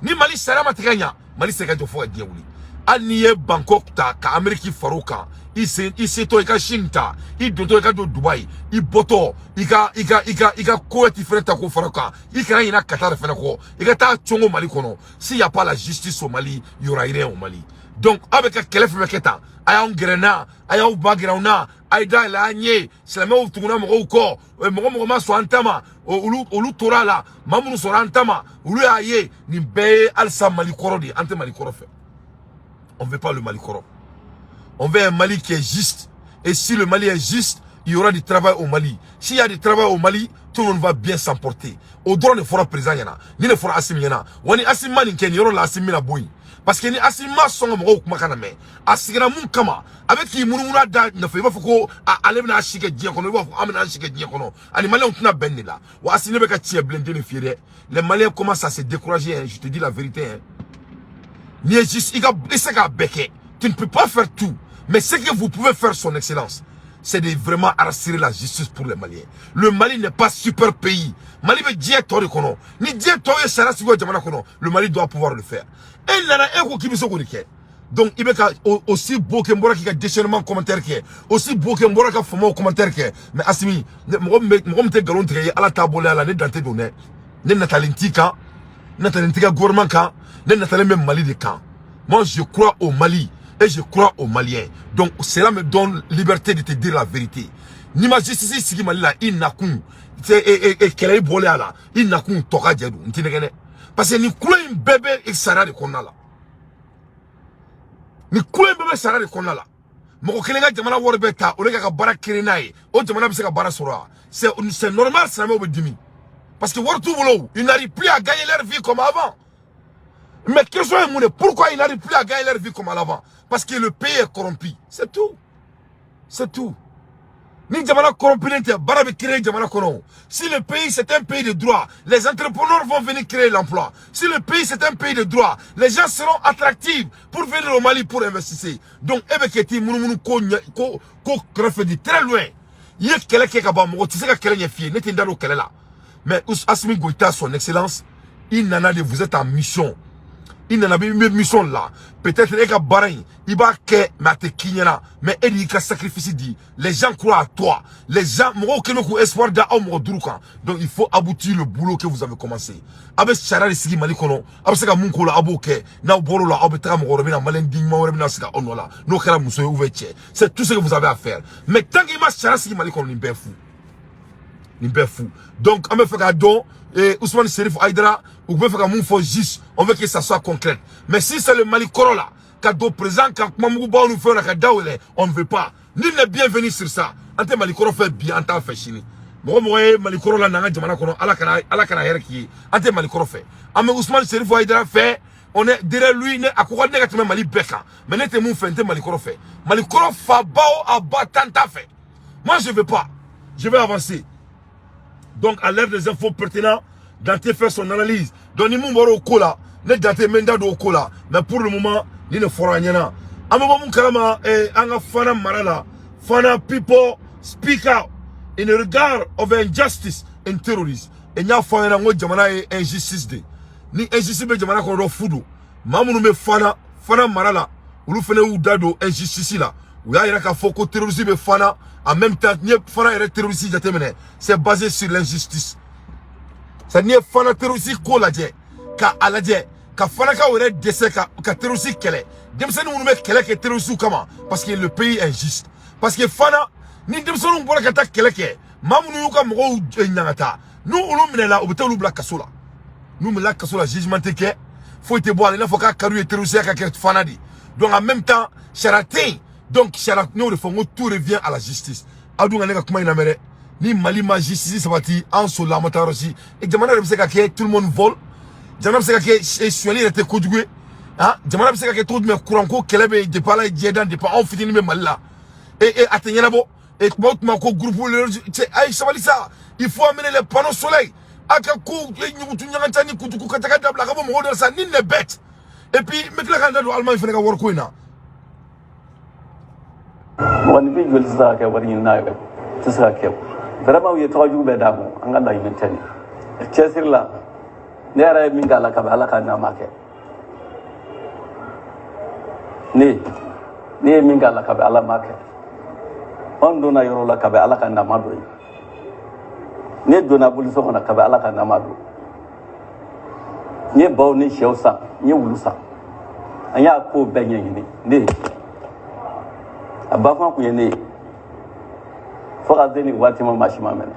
Ni Mali sariya ma tigɛ ka ɲa, Mali tɛ se ka jɔ fo ka diɲɛ wuli. Hali n'i ye Bangkok ta ka Amérique far'o kan, i sen i setɔ i ka Chine ta, i dontɔ i ka don Dubaï, i bɔtɔ i ka Koweït fɛnɛ ta k'o fara o kan, i kana ɲina Qatar fɛnɛ kɔ, i ka taa congo Mali kɔnɔ. S'il y a pas la justice au Mali, il y aura rien au Mali. Donc aw bɛ ka kɛlɛ fɛn fɛn kɛ tan, a y'anw gɛrɛ n na, a y'aw ba gɛrɛ anw na, a ye dayɛlɛ an ye. Silamɛw tuguna mɔgɔw kɔ, mɔgɔ mɔgɔ ma sɔn an ta ma, olu tora a la. Maa minnu sɔnna an ta ma, olu y'a ye. Nin bɛɛ ye halisa Mali kɔrɔ de ye. An tɛ Mali kɔrɔ fɛ. On veut pas le Mali kɔrɔ, on veut un Mali qui est juste. Et si le Mali est juste, il y aura du travail au Mali. S'il y a du travail au Mali, tout le monde va bien s'emporter. O dɔrɔn de fɔra président ɲɛna, ni ne fɔra Assimi ɲɛna. Wa ni Assimi ma nin kɛ nin yɔrɔ la, Assimi bɛna bɔ yen, parce que ni Assimi ma sɔn ka mɔgɔw kumakan lamɛn, a sigira mun kama? A bɛ k'i munumunu a da nɔfɛ, i b'a fɔ ko ale bɛna a si kɛ diɲɛ kɔnɔ, i b'a fɔ an bɛna an si kɛ diɲɛ kɔnɔ, ani Maliyɛnw tɛna bɛn nin de la. Wa Assimi, ne bɛ ka tiɲɛ bilen den de f'i ye dɛ. Les Maliens commencent à se décourager, hein, je te dis la vérité, hein. N'i ye juste i ka i se k'a bɛɛ kɛ, tu ne peux pas faire tout, mais ce que vous pouvez faire, son excellence, c'est de vraiment assurer la justice pour les Maliens. Le Mali n'est pas super pays. Mali bɛ diɲɛ tɔ de kɔnɔ. Ni diɲɛ tɔ ye sariya sigi o jamana kɔnɔ, le Mali doit pouvoir le faire. E nana, e ko k'i bɛ se k'o de kɛ. Donc i bɛ ka aussi beau que n bɔra k'i ka déchaînement commentaire kɛ, aussi beau que n bɔra ka faamaw commentaire kɛ, mais Assimi, mɔgɔ min bɛ, mɔgɔ min tɛ nkalon tigɛ i ye, Ala t'a bɔlen a la. Ne dan tɛ don dɛ. Ne natalen t'i kan, ne natalen t'i ka gouvernement kan, ne natalen bɛ Mali de kan. Moi, je crois au Mali et je crois aux Maliens. Donc cela me donne liberté de te dire la vérité. N'i ma justice sigi Mali la, i nakun kɛlɛ i bɔlen a la, i nakun tɔ ka jɛ don. N tɛ nɛgɛ dɛ, parce que nin kulo in bɛɛ bɛ sariya de kɔnɔna la. Nin kulo in bɛɛ bɛ sariya de kɔnɔna la. Mɔgɔ kelen ka jamana wari bɛɛ ta, o de ka baara kere n'a ye, o jamana bɛ se ka baara sɔrɔ wa? C'est normal, silamɛw bɛ dimi, parce que wari t'u bolo. Ils n'arrivent plus à gagner leur vie comme avant. Mais question est mun de? Pourquoi ils n'arrivent plus à gagner leur vie comme avant? Parce que le pays est corrompu, c'est tout, c'est tout. Ni jamana corrompu tɛ, baara bɛ créer jamana kɔnɔ. Si le pays, c'est un pays de droit, les entrepreneurs vont venir créer l'emploi. Si le pays, c'est un pays de droit, les gens seront attractifs pour venir au Mali pour investir. Donc e bɛ kɛ t'i munumunu ko ɲɛ ko ko kɛrɛfɛ di très loin. I ye kɛlɛ kɛ ka ban, mɔgɔ tɛ se ka kɛlɛ ɲɛ f'i ye. Ne tɛ n da don kɛlɛ la. Mais Assimi Goïta, son excellence, i nana de, vous êtes en mission. I nana bɛ mission la. Peut-être e ka baara in, i b'a kɛ, mais a tɛ k'i ɲɛna. Mais e de y'i ka sacrifice di. Les gens croient à toi. Les gens, mɔgɔw kɛlen bɛ k'u espoir da aw mɔgɔ duuru kan. Donc il faut aboutir le boulot que vous avez commencé. A bɛ sariya de sigi Mali kɔnɔ. A bɛ se ka mun k'o la, a b'o kɛ. N'aw bɔr'o la, aw bɛ taga, mɔgɔ wɛrɛ bɛ na, Maliyɛn den ɲuman wɛrɛ bɛ na sigi aw nɔ la, n'o kɛra muso ye ou bien cɛ. C'est tout ce que vous avez à faire. Mais tant qu'il ma sariya sigi Mali kɔnɔ, nin bɛɛ fu, nin bɛɛ fu. Donc an bɛ fɛ k'a dɔn Ousmane Serif Haïdara, u bɛ fɛ ka mun fɔ juste? On veut que ça soit concret. Mais si c'est le Mali kɔrɔ la, ka don président ka kuma mugubaw ni fɛnw na ka da yɛlɛ, on ne veut pas. Nul n'est bienvenu sur ça. An tɛ Mali kɔrɔ fɛ bi, an t'a fɛ sini. Mɔgɔ mɔgɔ ye Mali kɔrɔ la n'an ka jamana kɔnɔ, Ala kana hɛrɛ k'i ye. An tɛ Mali kɔrɔ fɛ. An bɛ Ousmane Serif Haïdara fɛ, on est derrière lui. Ne a ko ka ne ka tɛmɛ Mali bɛɛ kan, mais ne tɛ mun fɛ? N tɛ Mali kɔrɔ fɛ. Mali kɔrɔ fa ba o, a ba tan t'a fɛ. Moi, je veux pas, je vais avancer. Donc à l'heure des infos pertinentes, Dante fait son analyse. Donc ni mun bɔra o ko la, ne Dante n bɛ n da don o ko la. Mais pour le moment, ni ne fɔra an ɲɛna, an bɛ bɔ mun kalama? An ka Fana mara la, Fana people speak out in regard of injustice and terrorism. Et n y'a fɔ an ɲɛna n ko jamana ye injustice de. Ni injustice bɛ jamana kɔnɔ dɔrɔn, fu don. Maa minnu bɛ Fana mara la, olu fana y'u da don injustice la. U y'a yira k'a fɔ ko terrorisme bɛ Fana. En même temps, n'i ye Fana yɛrɛ terrorisme jateminɛ, c'est basé sur l'injustice. C'est n'i ye Fana terrorisme ko lajɛ, ka a lajɛ ka Fanakaw yɛrɛ dɛsɛ ka terrorisme kɛlɛ, denmisɛnnin minnu bɛ kɛlɛ kɛ terrorisme kama, parce que le pays est injuste. Parce que Fana, ni denmisɛnninw bɔra ka taa kɛlɛ kɛ, maa minnu y'u ka mɔgɔw ɲangata, n'u olu minɛla, u bɛ taa olu bila kaso la. N'u minɛla kaso la, jugement tɛ kɛ, foyi tɛ bɔ a la, i n'a fɔ k'a ka d'u ye terrorisme ka kɛ Fana de. Donc en même temps, sariya tɛ yen. Donc sariya, n y'o de fɔ n ko tout revient à la justice. Aw dun ka ne ka kuma in lamɛn dɛ. Ni Mali ma justice sabati, an solila, an ma taa yɔrɔ si. Jamana yɛrɛ bɛ se ka kɛ tout le monde vole, jamana bɛ se ka kɛ sonyali yɛrɛ tɛ kojugu ye. Ah, jamana bɛ se ka kɛ cogo jumɛn? Kuran ko kɛlɛ bɛ yen depuis Ala ye diɲɛ dan, depuis anw fitinin bɛ Mali la, a tɛ ɲɛnabɔ. Tuma o tuma ko groupe cɛ, a ye sabali sa. Il faut amener les panneaux solaires. A ka ko ɲugutu ɲaganca ni kutuku ka taga dabila, a ka bɔ mɔgɔw da la sa. Nul n'est bête. Et puis n bɛ tila ka n da don Allemagne fana ka wariko in na. Mɔgɔninfin joli tɛ se ka kɛ wari ɲini n'a ye, tɛ se ka kɛ. Vraiment, u ye tɔgɔ jugu bɛɛ d'a ma. An ka laɲini tɛ nin cɛsiri la. Ne yɛrɛ ye min k'a la, kabi Ala ka nama kɛ, ne ye min k'a la, kabi Ala ma kɛ. Anw donna yɔrɔ la, kabi Ala ka nama don yen. Ne donna boliso kɔnɔ, kabi Ala ka nama don. N ye baw ni sɛw san, n ye wulu san, an y'a ko bɛɛ ɲɛɲini. Ne ye a bakuma kun ye ne ye fo ka se nin waati ma, maa si ma mɛnɛ.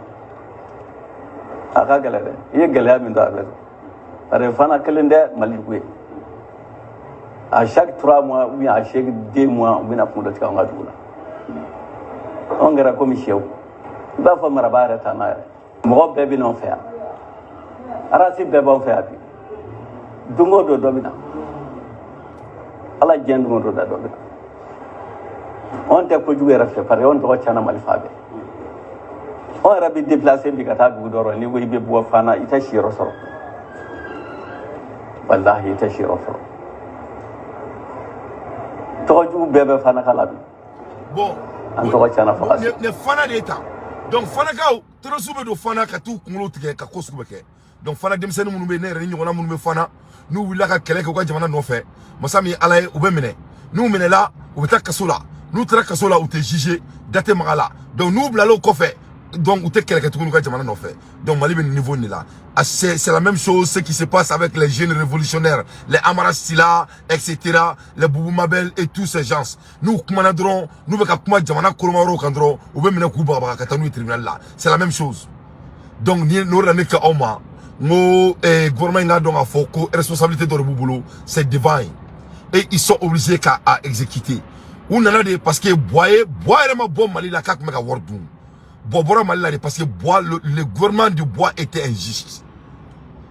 A ka gɛlɛn dɛ. I ye gɛlɛya min dɔn, a bɛ parce que fana kelen tɛ Mali dugu ye. À chaque 3 mois ou bien à chaque 2 mois, u bɛna kunkolo tigɛ anw ka dugu la. Anw kɛra komi sɛw. I b'a fɔ marabaa yɛrɛ t'an na yɛrɛ. Mɔgɔ bɛɛ bɛ n'anw fɛ yan, arasi bɛɛ b'anw fɛ yan bi. Don o don dɔ bɛ na. Ala diɲɛ, don o don da dɔ bɛ na. Anw tɛ kojugu yɛrɛ fɛ, parce que anw tɔgɔ tiɲɛna Mali fan bɛɛ. Anw yɛrɛ bɛ déplacer bi ka taa dugu dɔ rɔ. N'i ko i bɛ bɔ Fana, i tɛ siyɔrɔ sɔrɔ. Walahi, i tɛ siyɔrɔ sɔrɔ. Tɔgɔ jugu bɛɛ bɛ Fana kala bi. Bon. An tɔgɔ tiɲɛna fo ka se. Ne Fana de ye tan. Donc Fanakaw, terroriste bɛ don Fana ka t'u kunkolo tigɛ ka ko sugu bɛɛ kɛ. Donc Fana denmisɛnnin minnu bɛ yen, ne yɛrɛ ni ɲɔgɔnna minnu bɛ Fana, n'u wulila ka kɛlɛ kɛ u ka jamana nɔfɛ, masa min ye Ala ye, u bɛ minɛ. N'u minɛla, u bɛ taa kaso la. N'u taara kaso la, u tɛ juger, da tɛ maga la. Donc n'u bilala o kɔfɛ, donc u tɛ kɛlɛ kɛ tuguni u ka jamana nɔfɛ. Donc Mali bɛ nin niveau de la. Ah, c'est la même chose, ce qui se passe avec les jeunes révolutionnaires, les Amara Sila, etc., les Boubou Mabel et tous ces gens. N'u kumana dɔrɔn, n'u bɛ ka kuma jamana koloma yɔrɔw kan dɔrɔn, u bɛ minɛ k'u bagabaga ka taa n'u ye tribunal la. C'est la même chose. Donc ni n'o de la ne ka aw ma n ko gouvernement in k'a dɔn k'a fɔ ko responsabilité dɔ de b'u bolo, c'est divin et ils sont obligés k'a a exécuter. U nana de parce que Boua ye, Boua yɛrɛ ma bɔ Mali la k'a tun bɛ ka wari dun. Boua bɔra Mali la de parce que Boua, le gouvernement de Boua était injuste,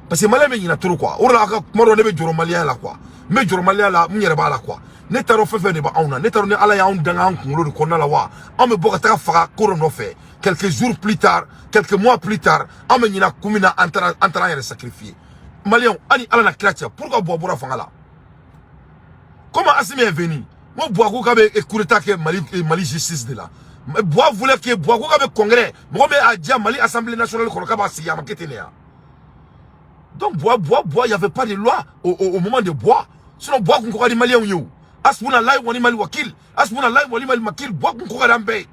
parce que Malien bɛ ɲinɛ trop quoi. O de la a ka kuma dɔ, ne bɛ jɔrɔ Malien la quoi. N bɛ jɔrɔ Malien la, n yɛrɛ b'a la quoi. Ne t'a dɔn fɛn fɛn de bɛ anw na. Ne t'a dɔn ni Ala y'anw danga an kunkolo de kɔnɔna la wa. Anw bɛ bɔ ka taga faga ko dɔ nɔfɛ, quelques jours plus tard, quelques mois plus tard, an bɛ ɲinɛ kun min na an taara an yɛrɛ sacrifier. Maliyɛnw, hali Ala na kira cɛ, pourquoi Boua bɔra fanga la? Comment Assimi est venu? Moi, Boua ko k'a bɛ coup d'état kɛ Mali justice de la. Boua voulait que, Boua ko k'a bɛ congrès mɔgɔ bɛ a diya Mali Assemblée nationale kɔnɔ k'a b'a sigi, a ma kɛ ten de ya. Donc Boua, il n'y avait pas de loi au moment de Boua. Sinon Boua kun ko ka di Maliyɛnw ye o. Asbuna wa ni'mal wakil. Asbuna wa ni'mal wakil. Boua kun ko ka di an bɛɛ ye.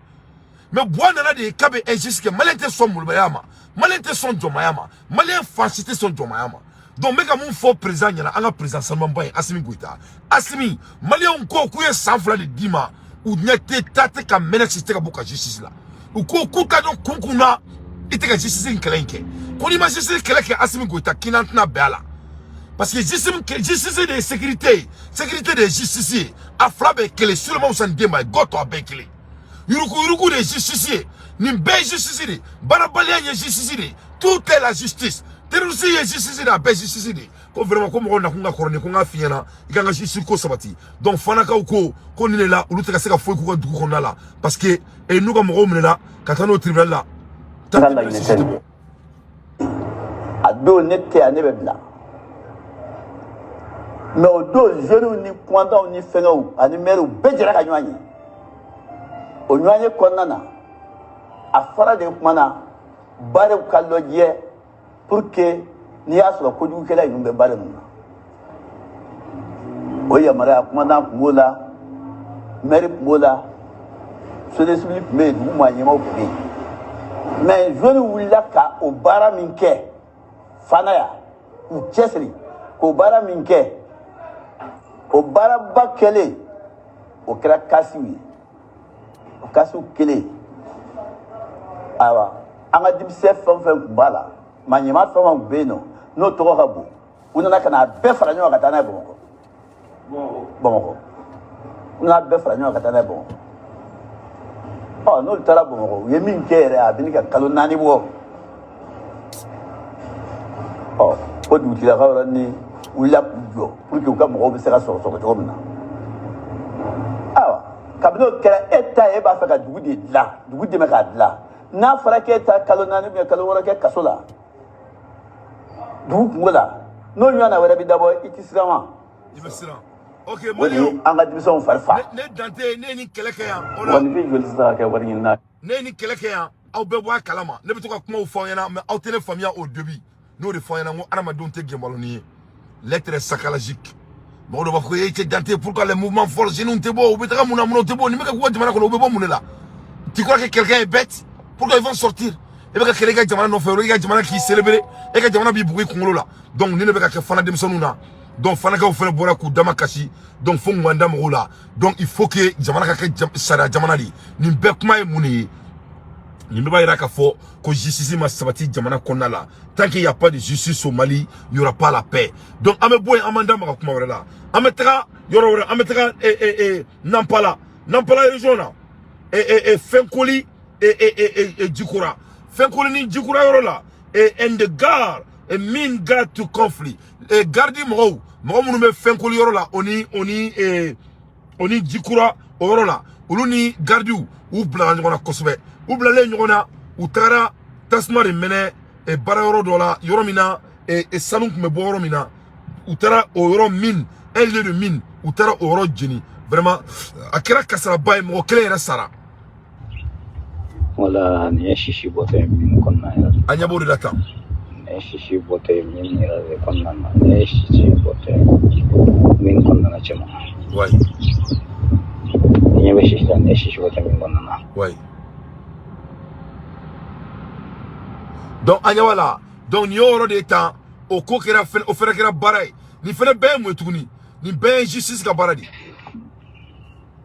Mais Boua nana de k'a bɛ injustice kɛ. Maliyɛn tɛ sɔn molobaliya ma. Maliyɛn tɛ sɔn jɔnmaya ma. Maliyɛn fan si tɛ sɔn jɔnmaya ma. Donc n bɛ ka mun fɔ président ɲɛna, an ka président sanumanba ye Assimi Goïta. Assimi, Maliyɛnw ko k'u ye san 2 de d'i ma. U ɲɛ tɛ taa tɛ ka mɛnɛ si tɛ ka bɔ ka justice la. U ko k'u t'a dɔn kun kun na i tɛ ka justice in kɛlɛ in kɛ. Ko n'i ma justice kɛlɛ kɛ, Assimi Goïta, k'i n'an tɛna bɛn a la. Parce que justice de ye sécurité ye, sécurité de ye justice ye. A fila bɛɛ ye kelen. Sulema wusa ni denba ye, gɔtɔ a bɛɛ ye kelen. Yuruku yuruku de ye justice ye. Nin bɛɛ ye justice de ye. Baarabaliya ye justice de ye. Tout est la justice. Terrorisme ye justice de ye, a bɛɛ ye justice de ye. Ko vraiment, ko mɔgɔw nakun ka kɔrɔ ni ko n k'a f'i ɲɛna, i kan ka justice ko sabati. Donc Fanakaw ko nin de la, olu tɛ ka se ka foyi k'u ka dugu kɔnɔna la, parce que n'u ka mɔgɔw minɛna ka taa n'o tribunal la. An ka laɲini tɛ nin. A don ne tɛ yan, ne bɛ bila. Mais o don, jeunes ni kumandanw ni fɛngɛw ani maires bɛɛ jɛra ka ɲɔgɔn ye. O ɲɔgɔn ye kɔnɔna na, a fɔra de kuma na, baaraw ka lajɛ pour que n'i y'a sɔrɔ kojugukɛla ninnu bɛ baara ninnu na. O yamaruya, kumandan tun b'o la, maire tun b'o la, société civile tun bɛ yen, dugu maa ɲɛmaaw tun bɛ yen. Mais jeunes wulila ka o baara min kɛ Fana yan, k'u cɛsiri k'o baara min kɛ, o baaraba kɛlen, o kɛra kasiw ye. O kasiw kɛlen, ayiwa, an ka denmisɛn fɛn o fɛn tun b'a la, maa ɲɛmaa fɛn o fɛn tun bɛ yen nɔ, n'o tɔgɔ ka bon, u nana ka na bɛɛ fara ɲɔgɔn kan ka taa n'a ye Bamakɔ. Bamakɔ, u nana bɛɛ fara ɲɔgɔn kan ka taa n'a ye Bamakɔ. Ɔ, n'olu taara Bamakɔ, u ye min kɛ yɛrɛ, a bɛ ni ka kalo 4 bɔ. Ɔ, ko dugutigilakaw yɛrɛ ni wulila k'u jɔ pour que u ka mɔgɔw bɛ se ka sɔrɔ sɔrɔ cogo min na. Ayiwa, kabini o kɛra, e ta ye, e b'a fɛ ka dugu de dilan, dugu dɛmɛ k'a dilan. N'a fɔra k'e ta kalo 4 ou kalo 6 kɛ kaso la dugu kungo la, n'o ɲɔgɔnna wɛrɛ bɛ dabɔ, i tɛ siran wa? I bɛ siran. Ok. O de ye Maliyɛnw, an ka denmisɛnw fari fa. Ne Dante, ne ye nin kɛlɛ kɛ yan o la. Mɔgɔninfin joli tɛ se ka kɛ wari ɲini na. Ne ye nin kɛlɛ kɛ yan. Aw bɛɛ bɔ a kalama, ne bɛ to ka kumaw fɔ aw ɲɛna, mais aw tɛ ne faamuya au début. N'o de fɔ aw ɲɛna n ko adamadenw tɛ gɛnbaloni ye. L'être est psychologique. Mɔgɔ dɔw b'a fɔ ko e cɛ Dante, pourquoi les mouvements forts jeunes tɛ bɔ, u bɛ taga mun na, mun na u tɛ bɔ, nin bɛ ka k'u ka jamana kɔnɔ, u bɛ bɔ mun de la? Tu crois que quelqu'un est bête? Pourquoi ils vont sortir? E bɛ ka kɛlɛ i ka jamana nɔfɛ, i ka jamana k'i célébrer, e ka jamana b'i bugu i kunkolo la. Donc nin de bɛ ka kɛ fana denmisɛnninw na. Donc fanakɛw fana bɔra k'u dama kasi. Donc fo mun da mɔgɔw la. Donc il faut que jamana ka kɛ sariya jamana de ye. Nin bɛɛ kuma ye mun de ye? Nin bɛɛ b'a yira k'a fɔ ko justice ma sabati jamana kɔnɔna la. Tant qu'il y a pas de justice au Mali, il y aura pas la paix. Donc an bɛ bɔ yen, an b'an da maga kuma wɛrɛ la. An bɛ taga yɔrɔ wɛrɛ, an bɛ taga Nampala, Nampala région na, Fɛnkoli, Jikura, Fɛnkoli ni Jikura yɔrɔ la, and the guard et mine guard to conflit, garde mɔgɔw, mɔgɔ minnu bɛ Fɛnkoli yɔrɔ la, o ni Jikura o yɔrɔ la, olu ni gardiw u bilala ɲɔgɔn na kosɛbɛ. U bilalen ɲɔgɔn na, u tagara tasuma de mɛnɛ baara yɔrɔ dɔ la, yɔrɔ min na sanu tun bɛ bɔ yɔrɔ min na. U taara o yɔrɔ mine, un lieu de mine, u taara o yɔrɔ jeni. Vraiment, a kɛra kasaraba ye, mɔgɔ kelen yɛrɛ sara. Wala nin ye sisi bɔtɔ ye min kɔnɔna yɛrɛ. An ɲɛ b'o de la tan. Nin ye sisi bɔtɔ ye min yɛrɛ de kɔnɔna na. Nin ye sisi bɔtɔ ye min kɔnɔna na cɛma. Ni ɲɛ bɛ sisi la, nin ye sisi bɔtɔ min kɔnɔna na. Ouais. Donc an ɲɛ b'a la. Donc nin y'o yɔrɔ de ye tan. O ko kɛra fɛnɛ, o fɛnɛ kɛra baara ye. Nin fɛnɛ bɛɛ ye mun ye tuguni? Nin bɛɛ ye injustice ka baara de ye.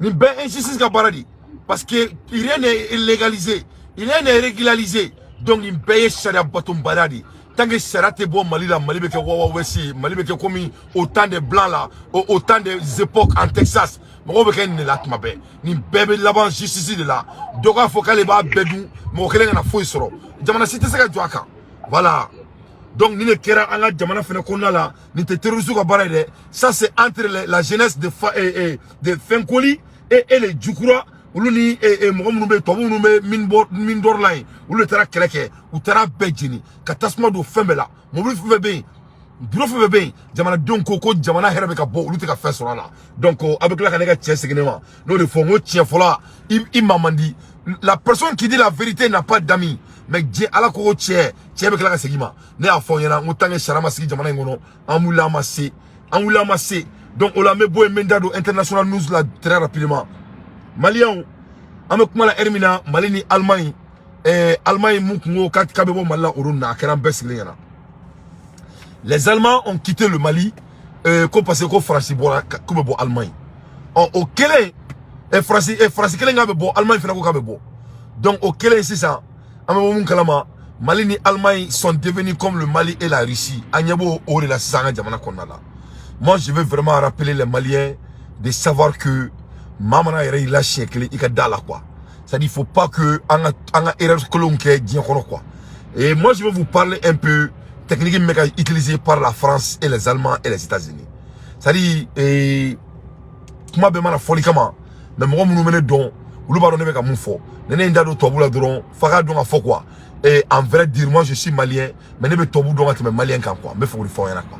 Nin bɛɛ ye injustice ka baara de ye. Parce que rien n'est légalisé, rien n'est régularisé. Donc nin bɛɛ ye sariya batonbaliya de ye. Tant que sariya tɛ bɔ Mali la, Mali bɛ kɛ wawa west ye, Mali bɛ kɛ komi au temps des blancs là, au temps des époques en Texas. Mɔgɔw bɛ kɛ nin de la tuma bɛɛ. Nin bɛɛ bɛ laban justice de la. Dɔ k'a fɔ k'ale b'a bɛɛ dun, mɔgɔ kelen kana foyi sɔrɔ. Jamana si tɛ se ka jɔ a kan. Voilà. Donc nin de kɛra an ka jamana fɛnɛ kɔnɔna la. Nin tɛ terroriste ka baara ye dɛ. Ça, c'est entre la jeunesse de Fɛnkoli et les Jukura. Olu ni mɔgɔ minnu bɛ yen, tubabu minnu bɛ mine d'or la yen, olu de taara kɛlɛ kɛ. U taara bɛɛ jeni ka tasuma don fɛn bɛɛ la. Mobili fɛn fɛn bɛ yen, bureau fɛn fɛn bɛ yen, jamanadenw ko ko jamana hɛrɛ bɛ ka bɔ, olu tɛ ka fɛn sɔrɔ a la. Donc a bɛ tila ka ne ka cɛ segin ne ma. N'o de fɔ n ko tiɲɛ fɔlɔ i ma man di. La personne qui dit la vérité n'a pas d'amis. Mais diɲɛ ala ko ko tiɲɛ, tiɲɛ bɛ tila ka segin i ma. Ne y'a fɔ aw ɲɛna n ko tant que sariya ma sigi jamana in kɔnɔ, an wulila an ma se, an wulila an ma se. Donc o la, an bɛ bɔ yen, n bɛ n da don international news la très rapidement. Maliyɛnw, an bɛ kuma la heure min na, Mali ni Allemagne, Allemagne mun kun ko k'a bɛ bɔ Mali la, o don na a kɛra an bɛɛ sigilen ɲɛna. Les Allemands ont quitté le Mali ko parce que ko Faransi bɔra, k'u bɛ bɔ Allemagne. Ɔ, o kɛlen, Faransi kelen k'a bɛ bɔ, Allemagne fana ko k'a bɛ bɔ. Donc o kɛlen sisan, an bɛ bɔ mun kalama? Mali ni Allemagne sont devenus comme le Mali et la Russie. An ɲɛ b'o o de la sisan an ka jamana kɔnɔna la. Moi, je veux vraiment rappeler les Maliens de savoir que maa mana yɛrɛ y'i la siɲɛ kelen, i ka da la quoi. C'est-à-dire, il faut pas que an ka erreur kolonw kɛ diɲɛ kɔnɔ quoi. Et moi, je vais vous parler un peu technique min bɛ ka utilisée par la France et les Allemands et les États-Unis. C'est-à-dire, kuma bɛɛ mana fɔli kama, mais mɔgɔ minnu bɛ ne dɔn, olu b'a dɔn ne bɛ ka mun fɔ. Ni ne ye n da don tubabu la dɔrɔn, f'a ka dɔn ka fɔ quoi. Et en vrai dire, moi, je suis malien, mais ne bɛ tubabu dɔn ka tɛmɛ malien kan quoi. N bɛ fɛ k'o de fɔ aw ɲɛna quoi.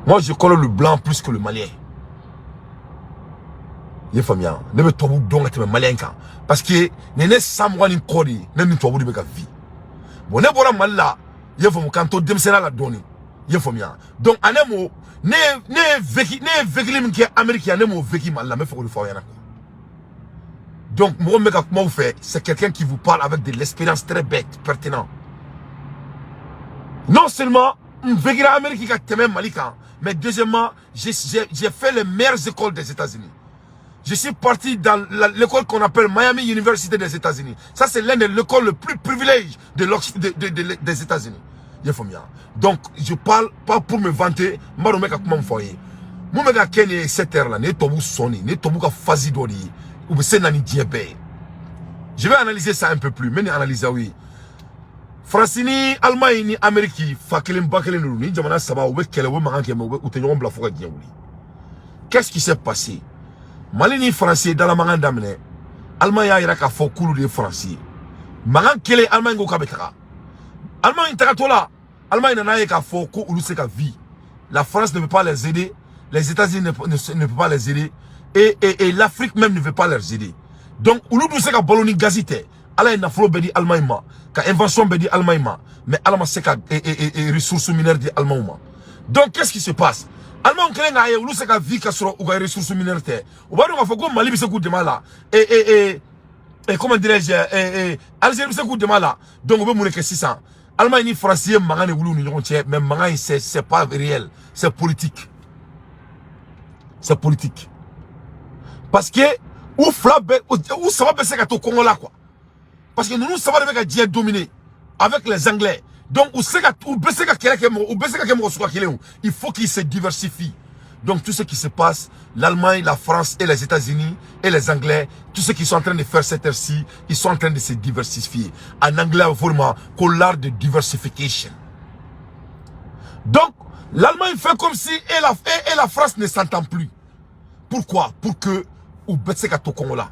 Moi, je connais le blanc plus que le malien. I ye faamuya? Ne bɛ tubabu dɔn ka tɛmɛ malien kan, parce que nin ne san 20 ni kɔ de ye, ne ni tubabu de bɛ ka vie. Bon, ne bɔra Mali la, i ye faamu, k'an to denmisɛnninya la dɔɔni, i ye faamuya. Donc en un mot, ne ye vécu min kɛ Amérique yan, ne m'o vécu Mali la. N bɛ fɛ k'o de fɔ aw ɲɛna quoi. Donc mɔgɔ min bɛ ka kuma aw fɛ, c'est quelqu'un qui vous parle avec de l'expérience très bête, pertinent. Non seulement n vécura Amérique ka tɛmɛ Mali kan, mais deuxièmement, j'ai fait les meilleures écoles des États-Unis. Je suis parti dans l'école qu'on appelle Miami University des États-Unis. Ça, c'est l'un des écoles le plus privilégiées des États-Unis. I y'a faamuya? Donc, je parle pas pour me vanter, n b'a dɔn n bɛ ka kuma min fɔ aw ye. Mun bɛ ka kɛ nin ye cette heure là, nin ye tubabu sɔn de ye, nin ye tubabu ka phase dɔ de ye. U bɛ se na ni diɲɛ bɛɛ ye. Je vais analyser ça un peu plus. N bɛ nin analyser aw ye. Faransi ni Allemagne ni Amérique, fa kelen ba kelen de don. Ni jamana saba, u bɛ kɛlɛ, u bɛ mankan kɛ, mais u tɛ ɲɔgɔn bila fo ka diɲɛ wuli. Qu'est-ce qui s'est passé? Mali ni Faransi ye dalamankan daminɛ. Allemagne y'a yira k'a fɔ k'olu de ye Faransi ye. Mankan kelen, Allemagne ko k'a bɛ taga. Allemagne tagatɔ la, Allemagne nana ye k'a fɔ ko olu se ka vie. La France ne peut pas les aider, les États-Unis ne peuvent pas les aider et l'Afrique même ne veut pas les aider. Donc olu dun se ka balo ni gazi tɛ. Ala ye nafolo bɛɛ di Allemagne ma, ka invention bɛɛ di Allemagne ma, mais Ala ma se ka ressources minières di Allemagne ma. Donc qu'est-ce qui se passe? Allemagne kɛlen k'a ye olu se ka vie ka sɔrɔ u ka ressources minières tɛ. U b'a dɔn k'a fɔ ko Mali bɛ se k'u dɛmɛ a la et comment dirais-je, Algérie bɛ se k'u dɛmɛ a la. Donc u bɛ mun de kɛ sisan? Allemagne ni France ye mankan de wuli u ni ɲɔgɔn cɛ, mais mankan in, c'est pas réel, c'est politique. C'est politique. Parce que u fila bɛɛ, u saba bɛ se ka to kɔngɔ la quoi. Parce que ninnu saba de bɛ ka diɲɛ dominer avec les Anglais. Donc u se ka u bɛ se ka kɛlɛ kɛ mɔgɔ, u bɛ se ka kɛ mɔgɔ suguya kelen o. Il faut qu'ils se diversifient. Donc tout ce qui se passe, l'Allemagne, la France et les États-Unis et les Anglais, tout ce qu'ils sont en train de faire cette heure-ci, ils sont en train de se diversifier. En anglais, vraiment, l'art de diversification. Donc, l'Allemagne fait comme si et la France ne s'entend plus. Pourquoi? Pour que u bɛ se ka to kɔngɔ la.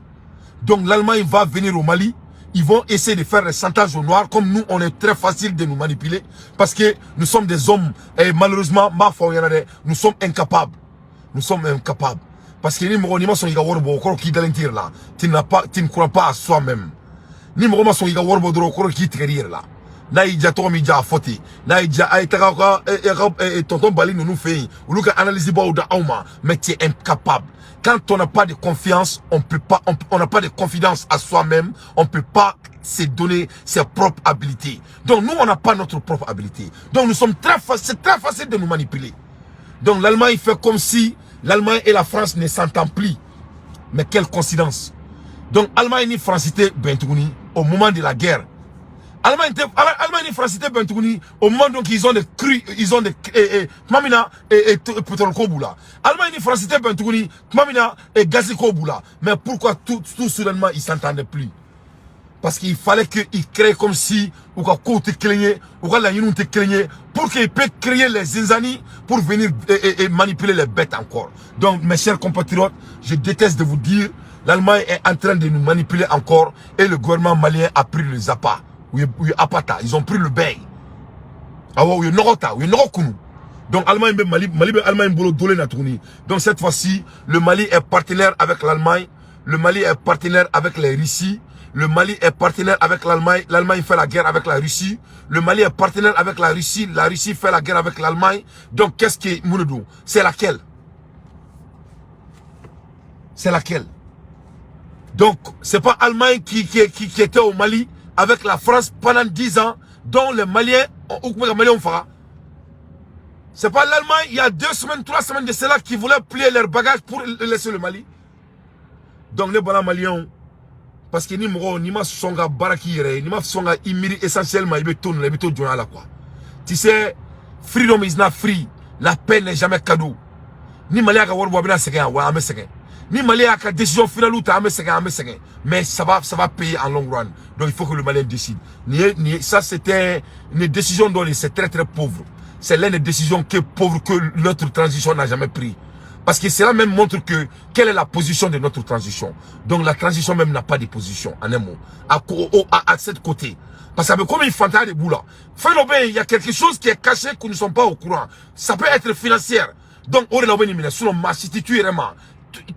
Donc l'Allemagne va venir au Mali. Ils vont essayer de faire le chantage au noir. Comme nous, on est très facile de nous manipuler. Parce que nous sommes des hommes. Et malheureusement, nous sommes incapables. Nous sommes incapables. Parce que ni mɔgɔ n'i ma sɔn k'i ka wari bɔ, o kɔrɔ k'i dalen t'i yɛrɛ la. Tu n'as pas, tu ne crois pas à soi-même. Ni mɔgɔ ma sɔn k'i ka wari bɔ dɔrɔn, o kɔrɔ k'i tigɛr'i yɛrɛ la. N'a y'i diya tɔgɔ min diya, a fɔ ten. N'a y'i diya, a ye taga aw ka tonton Bali ninnu fɛ yen, olu ka analyse baw da anw ma, mais tu es incapable. Quand on n'a pas de confiance, on peut pas, on n'a pas de confiance à soi-même, on peut pas se donner ses propres habilités. Donc nous, on n'a pas notre propre habilité. Donc nous sommes très faciles, c'est très facile de nous manipuler. Donc l'Allemagne fait comme si l'Allemagne et la France ne s'entendent plus. Mais quelle coïncidence. Donc Allemagne ni France tɛ bɛn tuguni au moment de la guerre. Allemagne ni France tɛ bɛn tuguni au moment donc ils ont des crues, ils ont des tuma min na pétrole ko b'u la. Allemagne ni France tɛ bɛn tuguni tuma min na gaz ko b'u la. Mais pourquoi tout soudainement ils s'entendaient plus? Parce qu'il fallait qu'ils créent comme si u ka kow tɛ kelen ye, u ka laɲiniw tɛ kelen ye, pour qu'ils puissent créer les zizanies pour venir et manipuler les bêtes encore. Donc mes chers compatriotes, je déteste de vous dire, l'Allemagne est en train de nous manipuler encore et le gouvernement malien a pris le zappa. U ye apata, ils ont pris le bail. Awɔ, u ye nɔgɔ ta, u ye nɔgɔ kunu. Donc Allemagne bɛ Mali, Mali bɛ Allemagne bolo dolen na tuguni. Donc cette fois-ci, le Mali est partenaire avec l'Allemagne, le Mali est partenaire avec les Russie, le Mali est partenaire avec l'Allemagne, l'Allemagne fait la guerre avec la Russie, le Mali est partenaire avec la Russie fait la guerre avec l'Allemagne. Donc qu'est-ce qui est Mounoudou? C'est laquelle? C'est laquelle? Donc c'est pas l'Allemagne qui était au Mali avec la France pendant 10 ans, dont les Maliens, ou les Maliens ont fait. C'est pas l'Allemagne, il y a 2 semaines, 3 semaines de cela, qui voulait plier leurs bagages pour laisser le Mali. Donc les bons Maliens, parce que ni mɔgɔ n'i ma sɔn ka baara k'i yɛrɛ ye, n'i ma sɔn ka i miiri essentiellement, i bɛ to nin la, i bɛ to jɔnya la quoi. Tu sais, freedom is not free. La paix n'est jamais cadeau. Ni Mali y'a ka wari bɔ, a bɛna sɛgɛn yan wa, an bɛ sɛgɛn. Ni Mali y'a ka décision finale ta, an bɛ sɛgɛn, an bɛ sɛgɛn. Mais ça va payer en long run. Donc il faut que le Malien décide. Nin ye nin ye, ça c'était une décision dont c'est très très pauvre. C'est l'une des décisions qui est pauvre que notre transition n'a jamais pris. Parce que cela même montre que quelle est la position de notre transition. Donc la transition même n'a pas de position, en un mot, à cette côté. Parce que comme il fantaisie de bout là. Il y a quelque chose qui est caché que nous ne sommes pas au courant. Ça peut être financière. Donc, on est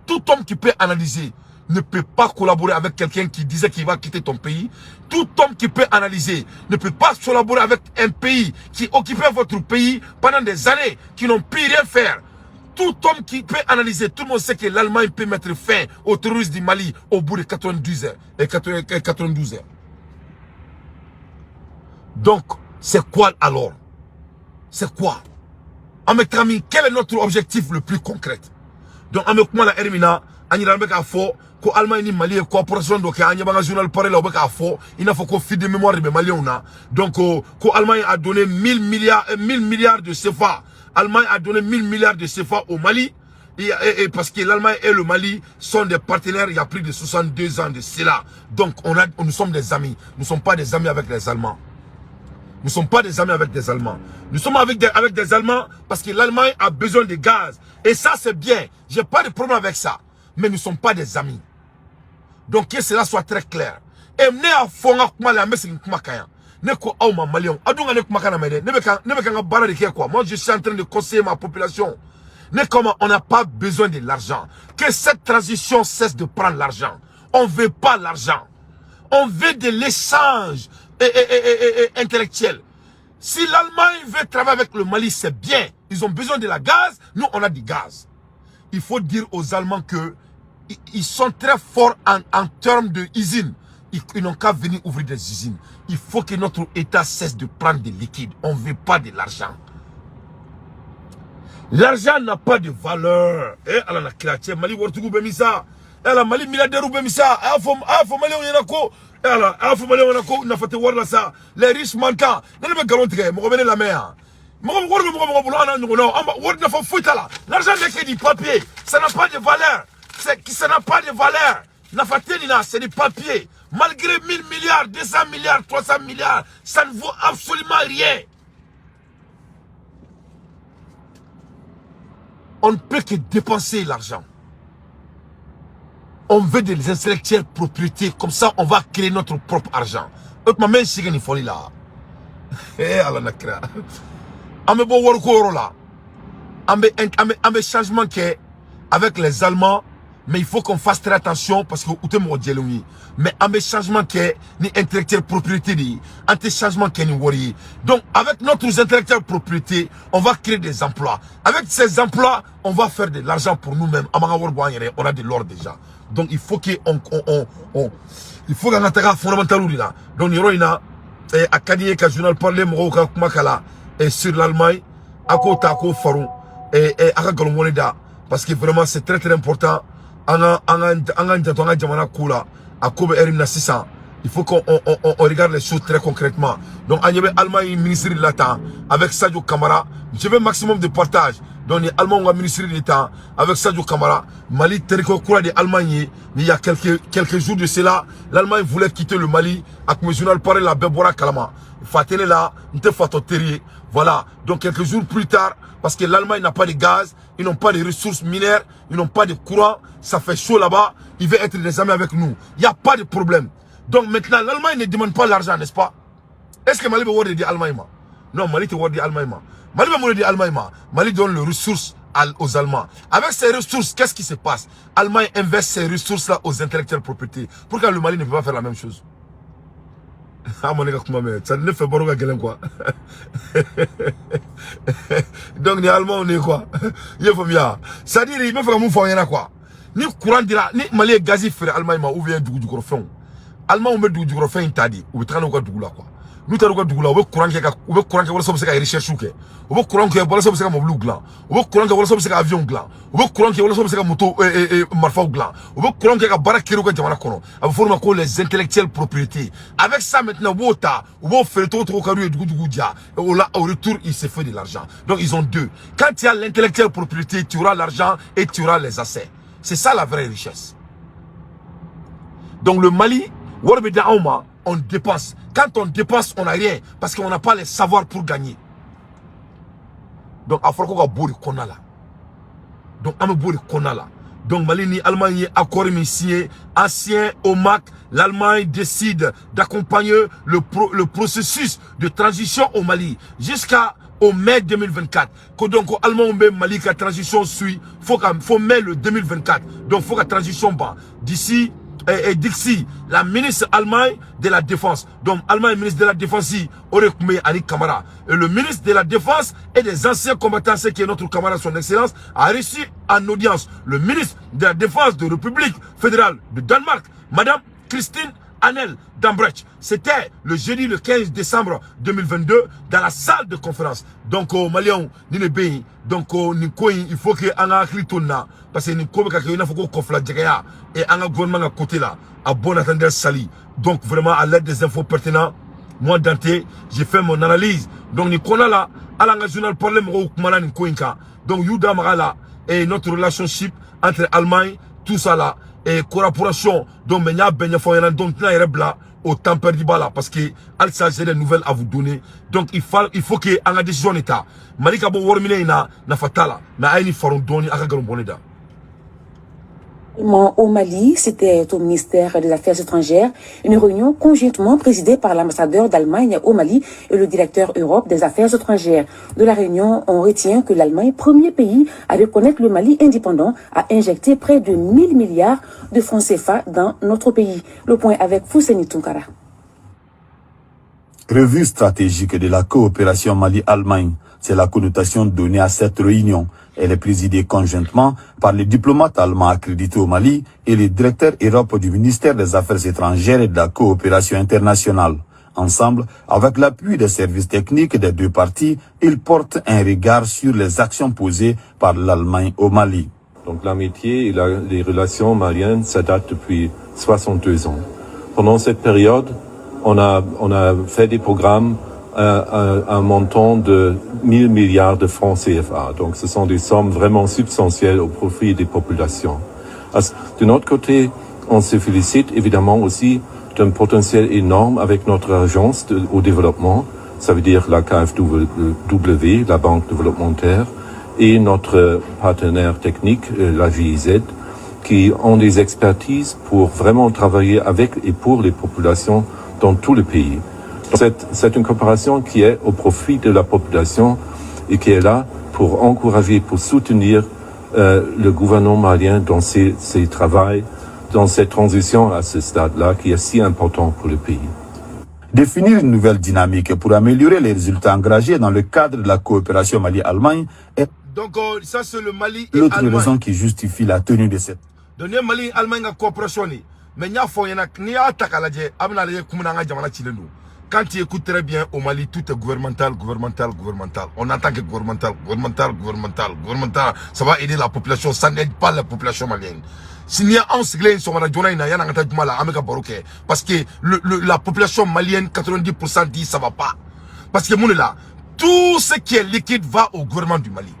tout homme qui peut analyser ne peut pas collaborer avec quelqu'un qui disait qu'il va quitter ton pays. Tout homme qui peut analyser ne peut pas collaborer avec un pays qui occupait votre pays pendant des années, qui n'ont pu rien faire. Tout homme qui peut analyser, tout le monde sait que l'Allemagne peut mettre fin aux terroristes du Mali au bout de 92 heures et 92 heures. Donc, c'est quoi alors? C'est quoi? Ami, quel est notre objectif le plus concret? Donc, an bɛ kuma la heure min na, an yɛrɛ bɛ k'a fɔ ko Allemagne ni Mali ye coopération dɔ kɛ, an ɲɛ b'an ka journal parlé la, u bɛ k'a fɔ i n'a fɔ ko fuite de mémoire de bɛ maliyɛnw na. Donc ko Allemagne a donné 1000 milliards, 1000 milliards de CFA. Allemagne a donné 1000 milliards de CFA au Mali. Et parce que l'Allemagne et le Mali sont des partenaires il y a plus de 62 ans de cela. Donc nous sommes des amis. Nous ne sommes pas des amis avec les Allemands. Nous ne sommes pas des amis avec des Allemands. Nous sommes avec des Allemands parce que l'Allemagne a besoin de gaz. Et ça, c'est bien. Je n'ai pas de problème avec ça. Mais nous ne sommes pas des amis. Donc, que cela soit très clair. Et ne y'a fɔ n ka kuma la, an bɛ segin kuma kan yan. Ne ko aw ma, maliyɛnw, aw dun ka ne kumakan lamɛn dɛ. Ne bɛ ka n ka baara de kɛ quoi. Moi, je suis en train de conseiller ma population. Ne ko ma, on n'a pas besoin de l'argent. Que cette transition cesse de prendre l'argent. On ne veut pas l'argent. On veut de l'échange intellectuel. Si l'Allemagne veut travailler avec le Mali, c'est bien. Ils ont besoin de la gaz. Nous, on a du gaz. Il faut dire aux Allemands que ils sont très forts en termes d'usines. Ils n'ont qu'à venir ouvrir des usines. Il faut que notre État cesse de prendre des liquides. On ne veut pas de l'argent. L'argent n'a pas de valeur. Eh, ala na kira cɛ Mali waritigiw bɛ min sa? Eh, ala Mali milliardaires bɛ min sa? A y'a fɔ a y'a fɔ Maliyɛnw ɲɛna ko eh, ala a y'a fɔ Maliyɛnw ɲɛna ko nafa tɛ wari la sa. Les riches mentants. Ne bɛ nkalon tigɛ mɔgɔ bɛ ne lamɛn yan. Mɔgɔ wari bɛ mɔgɔ mɔgɔ bolo an n'a ɲɔgɔnnaw an b'a wari nafa foyi t'a la. L'argent n'est que du papier. Ça n'a pas de valeur. C'est ça n'a pas de valeur. Nafa tɛ nin na, c'est du papier. Malgré 1000 milliards, 200 milliards, 300 milliards, ça ne vaut absolument rien. On ne peut que dépenser l'argent. On veut des intellectuels propriétés. Comme ça, on va créer notre propre argent. O tuma n sigi nin fɔli la. Eh ala na kira. An bɛ bɔ wariko yɔrɔ la. An bɛ changement kɛ avec les Allemands. Mais il faut qu'on fasse très attention parce que u tɛ mɔgɔ jɛlenw ye. Mais an bɛ changement kɛ ni intellectuel propriété de ye. An tɛ changement kɛ ni wari ye. Donc avec notre intellectuel propriété, on va créer des emplois. Avec ces emplois, on va faire de l'argent pour nous-mêmes. An b'an ka wari bɔ an yɛrɛ ye. On a de l'or déjà. Donc il faut que on il faut qu'an ka taga fondamental de la. Donc nin yɔrɔ in na, a ka di n ye ka journal parler mɔgɔw ka kuma kala sur l'Allemagne. A k'o ta k'o farun a ka nkalon mɔni da parce que vraiment c'est très très important. An ka janto an ka jamana ko la. A ko bɛ heure min na sisan, il faut qu'on on regarde les choses très concrètement. Donc an ɲɛ bɛ Allemagne ministre de la tan avec Sadio Kamara. Je veux maximum de partage. Donc ni Allemagne ka ministre de tan avec Sadio Kamara, Mali terikɛ kura de Allemagne ye. Mais il y a quelques jours de cela, l'Allemagne voulait quitter le Mali. A kun bɛ journal parler la, bɛɛ bɔra kalama. Fa tɛ ne la, n tɛ fatɔ teri ye. Voilà. Donc quelques jours plus tard, parce que l'Allemagne n'a pas de gaz, ils n'ont pas de ressources minières, ils n'ont pas de courant, ça fait chaud là-bas, ils veulent être des amis avec nous. Il n'y a pas de problème. Donc maintenant, l'Allemagne ne demande pas l'argent, n'est-ce pas? Est-ce que Mali bɛ wari de di Allemagne ma? Non, Mali tɛ wari di Allemagne ma. Mali bɛ mun de di Allemagne ma? Mali donne les ressources aux Allemands. Avec ces ressources, qu'est-ce qui se passe? Allemagne investit ces ressources-là aux intellectuels propriétés. Pourquoi le Mali ne peut pas faire la même chose? Ah, mon gars, kuma mɛn ça ne fait baro ka gɛlɛn quoi. Donc ni Allemand on est quoi? I y'a faamuya? C'est-à-dire i bɛ fɛ ka mun fɔ aw ɲɛna quoi? Ni courant dira, ni Mali ye gazi feere Allemagne ma ou bien dugu jukɔrɔ fɛnw, Allemand bɛ dugu jukɔrɔ fɛn in ta de, u bɛ taga n'u ka dugu la quoi. N'u taara u ka dugu la, u bɛ courant kɛ ka u bɛ courant kɛ walasa u bɛ se ka recherche kɛ, u bɛ courant kɛ walasa u bɛ se ka mobiliw dilan, u bɛ courant kɛ walasa u bɛ se ka avion dilan, u bɛ courant kɛ walasa u bɛ se ka moto marifaw dilan, u bɛ courant kɛ ka baara kɛ u ka jamana kɔnɔ. A bɛ fɔ o ma ko les intellectuels propriétés. Avec ça maintenant, u b'o ta, u b'o feere cogo cogo ka d'u ye, dugu dugu ja. Au la, au retour, il se fait de l'argent. Donc ils ont deux. Quand tu as l'intellectuel propriété, tu auras l'argent et tu auras les assets. C'est ça la vraie richesse. Donc le Mali, wari bɛ di anw ma, on dépense. Quand on dépense, on n'a rien parce qu'on n'a pas les savoirs pour gagner. Donc a fɔra ko ka bɔ o de kɔnɔna la. Donc an bɛ bɔ o de kɔnɔna la. Donc Mali ni Allemagne ye accord min signé, ancien OMAC, l'Allemagne décide d'accompagner le processus de transition au Mali jusqu'à au mai 2024. Ko donc ko Allemand bɛ Mali ka transition suit fo mai le 2024. Donc faut ka transition ban. D'ici et Dixie, la ministre Allemagne de la Défense. Donc, Allemagne, ministre de la Défense, Orekoume Ali Kamara. Et le ministre de la Défense et des anciens combattants, ce qui est notre camarade, son excellence, a reçu en audience le ministre de la Défense de République fédérale de Danemark, Madame Christine Annel Dambrecht. C'était le jeudi le 15 décembre 2022 dans la salle de conférence. Donc, au Maliens, ni le pays. Donc, ni ko in, il faut que an ka hakili to nin na parce que nin ko bɛ ka kɛ i n'a fɔ ko kɔfila jɛgɛya et an ka gouvernement ka côté là, à bon entendeur sali. Donc, vraiment, à l'aide des infos pertinentes, moi, Dante, j'ai fait mon analyse. Donc, nin kɔnɔna la, hali an ka journal parler mɔgɔw kumana nin ko in kan. Donc, y'u da maga la et notre relationship entre Allemagne, tout ça là, et collaboration. Donc, mais n y'a bɛɛ ɲɛfɔ aw ɲɛna. Donc, tɛna yɛrɛ bila au temps perdu ba la parce que halisa j'ai des nouvelles à vous donner. Donc, il faut que an ka décision de ta. Mali ka bɔ wari minɛ in na, nafa t'a la. Mais a ye nin faron dɔɔni, a ka nkalon bɔ ne da. Au Mali, c'était au ministère des Affaires étrangères, une réunion conjointement présidée par l'ambassadeur d'Allemagne au Mali et le directeur Europe des Affaires étrangères. De la réunion, on retient que l'Allemagne, premier pays à reconnaître le Mali indépendant, a injecté près de 1000 milliards de francs CFA dans notre pays. Le point avec Fousseni Tunkara. Revue stratégique de la coopération Mali-Allemagne, c'est la connotation donnée à cette réunion. Elle est présidée conjointement par les diplomates allemands accrédités au Mali et le directeur Europe du ministère des Affaires étrangères et de la coopération internationale. Ensemble, avec l'appui des services techniques des deux parties, ils portent un regard sur les actions posées par l'Allemagne au Mali. Donc l'amitié et les relations maliennes, ça date depuis 62 ans. Pendant cette période, on a fait des programmes à un montant de 1000 milliards de francs CFA. Donc ce sont des sommes vraiment substantielles au profit des populations. De notre côté, on se félicite évidemment aussi d'un potentiel énorme avec notre agence au développement, ça veut dire la KfW, la Banque développementale, et notre partenaire technique, la GIZ, qui ont des expertises pour vraiment travailler avec et pour les populations dans tout le pays. C'est une coopération qui est au profit de la population et qui est là pour encourager, pour soutenir le gouvernement malien dans ses travaux, dans cette transition à ce stade-là qui est si important pour le pays. Définir une nouvelle dynamique pour améliorer les résultats engagés dans le cadre de la coopération Mali-Allemagne est Donc ça, c'est le Mali et l'autre Allemagne. Raison qui justifie la tenue de cette Donc ni Mali Allemagne ka coopération ni, mais n y'a fɔ ɲɛna, n'i y'a ta k'a lajɛ, a bɛna lajɛ kun min na an ka jamana cilen don. Quand tu écoutes très bien, au Mali, tout est gouvernemental, gouvernemental, gouvernemental. On entend que gouvernemental, gouvernemental, gouvernemental, gouvernemental. Ça va aider la population, ça n'aide pas la population malienne. Si n'i y'anw sigilen sɔgɔmada joona in na, yan'an ka taa juma la, an bɛ ka baro kɛ parce que la population malienne, 90% dit ça va pas. Parce que mun de la, tout ce qui est liquide va au gouvernement du Mali.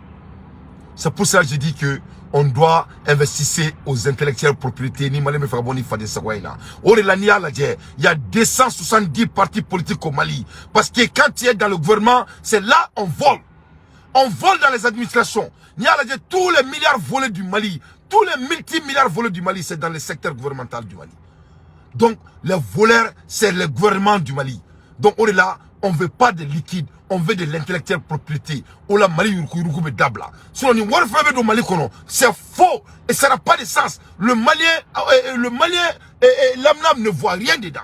C'est pour ça que je dis que on doit investir aux intellectuels propriétés ni Mali bɛ fɛ ka bɔ ni faden sagoya in na. O de la, n'i y'a lajɛ, il y a 270 partis politiques au Mali, parce que quand tu es dans le gouvernement, c'est là on vole. On vole dans les administrations. N'i y'a lajɛ, tous les milliards volés du Mali, tous les multimilliards volés du Mali, c'est dans le secteur gouvernemental du Mali. Donc, les voleurs, c'est le gouvernement du Mali. Donc, on est là, on ne veut pas de liquide, on veut de l'intellectuel propriété. O la Mali yuruku yuruku bɛ dabila. Sinon, ni wari fɛn bɛ don Mali kɔnɔ, c'est faux et ça n'a pas de sens. Le Malien, l'amnam ne voit rien dedans.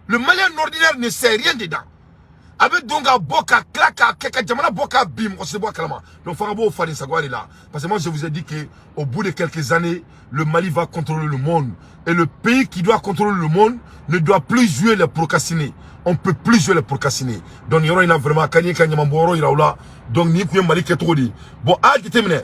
Le Malien ordinaire ne sait rien dedans. A bɛ don ka bɔ ka tila ka kɛ ka jamana bɔ ka bin, mɔgɔ si tɛ bɔ a kalama. Donc fo ka bɔ o faden sagoya de la, parce que moi, je vous ai dit que au bout de quelques années, le Mali va contrôler le monde, et le pays qui doit contrôler le monde ne doit plus jouer les procrastinés. On peut plus jouer les procrastinés. Donc nin yɔrɔ in na, vraiment, ka ɲɛ ka ɲaman bɔ yɔrɔ yira u la. Donc nin tun ye Mali kɛcogo de ye. Bon, a y'a jateminɛ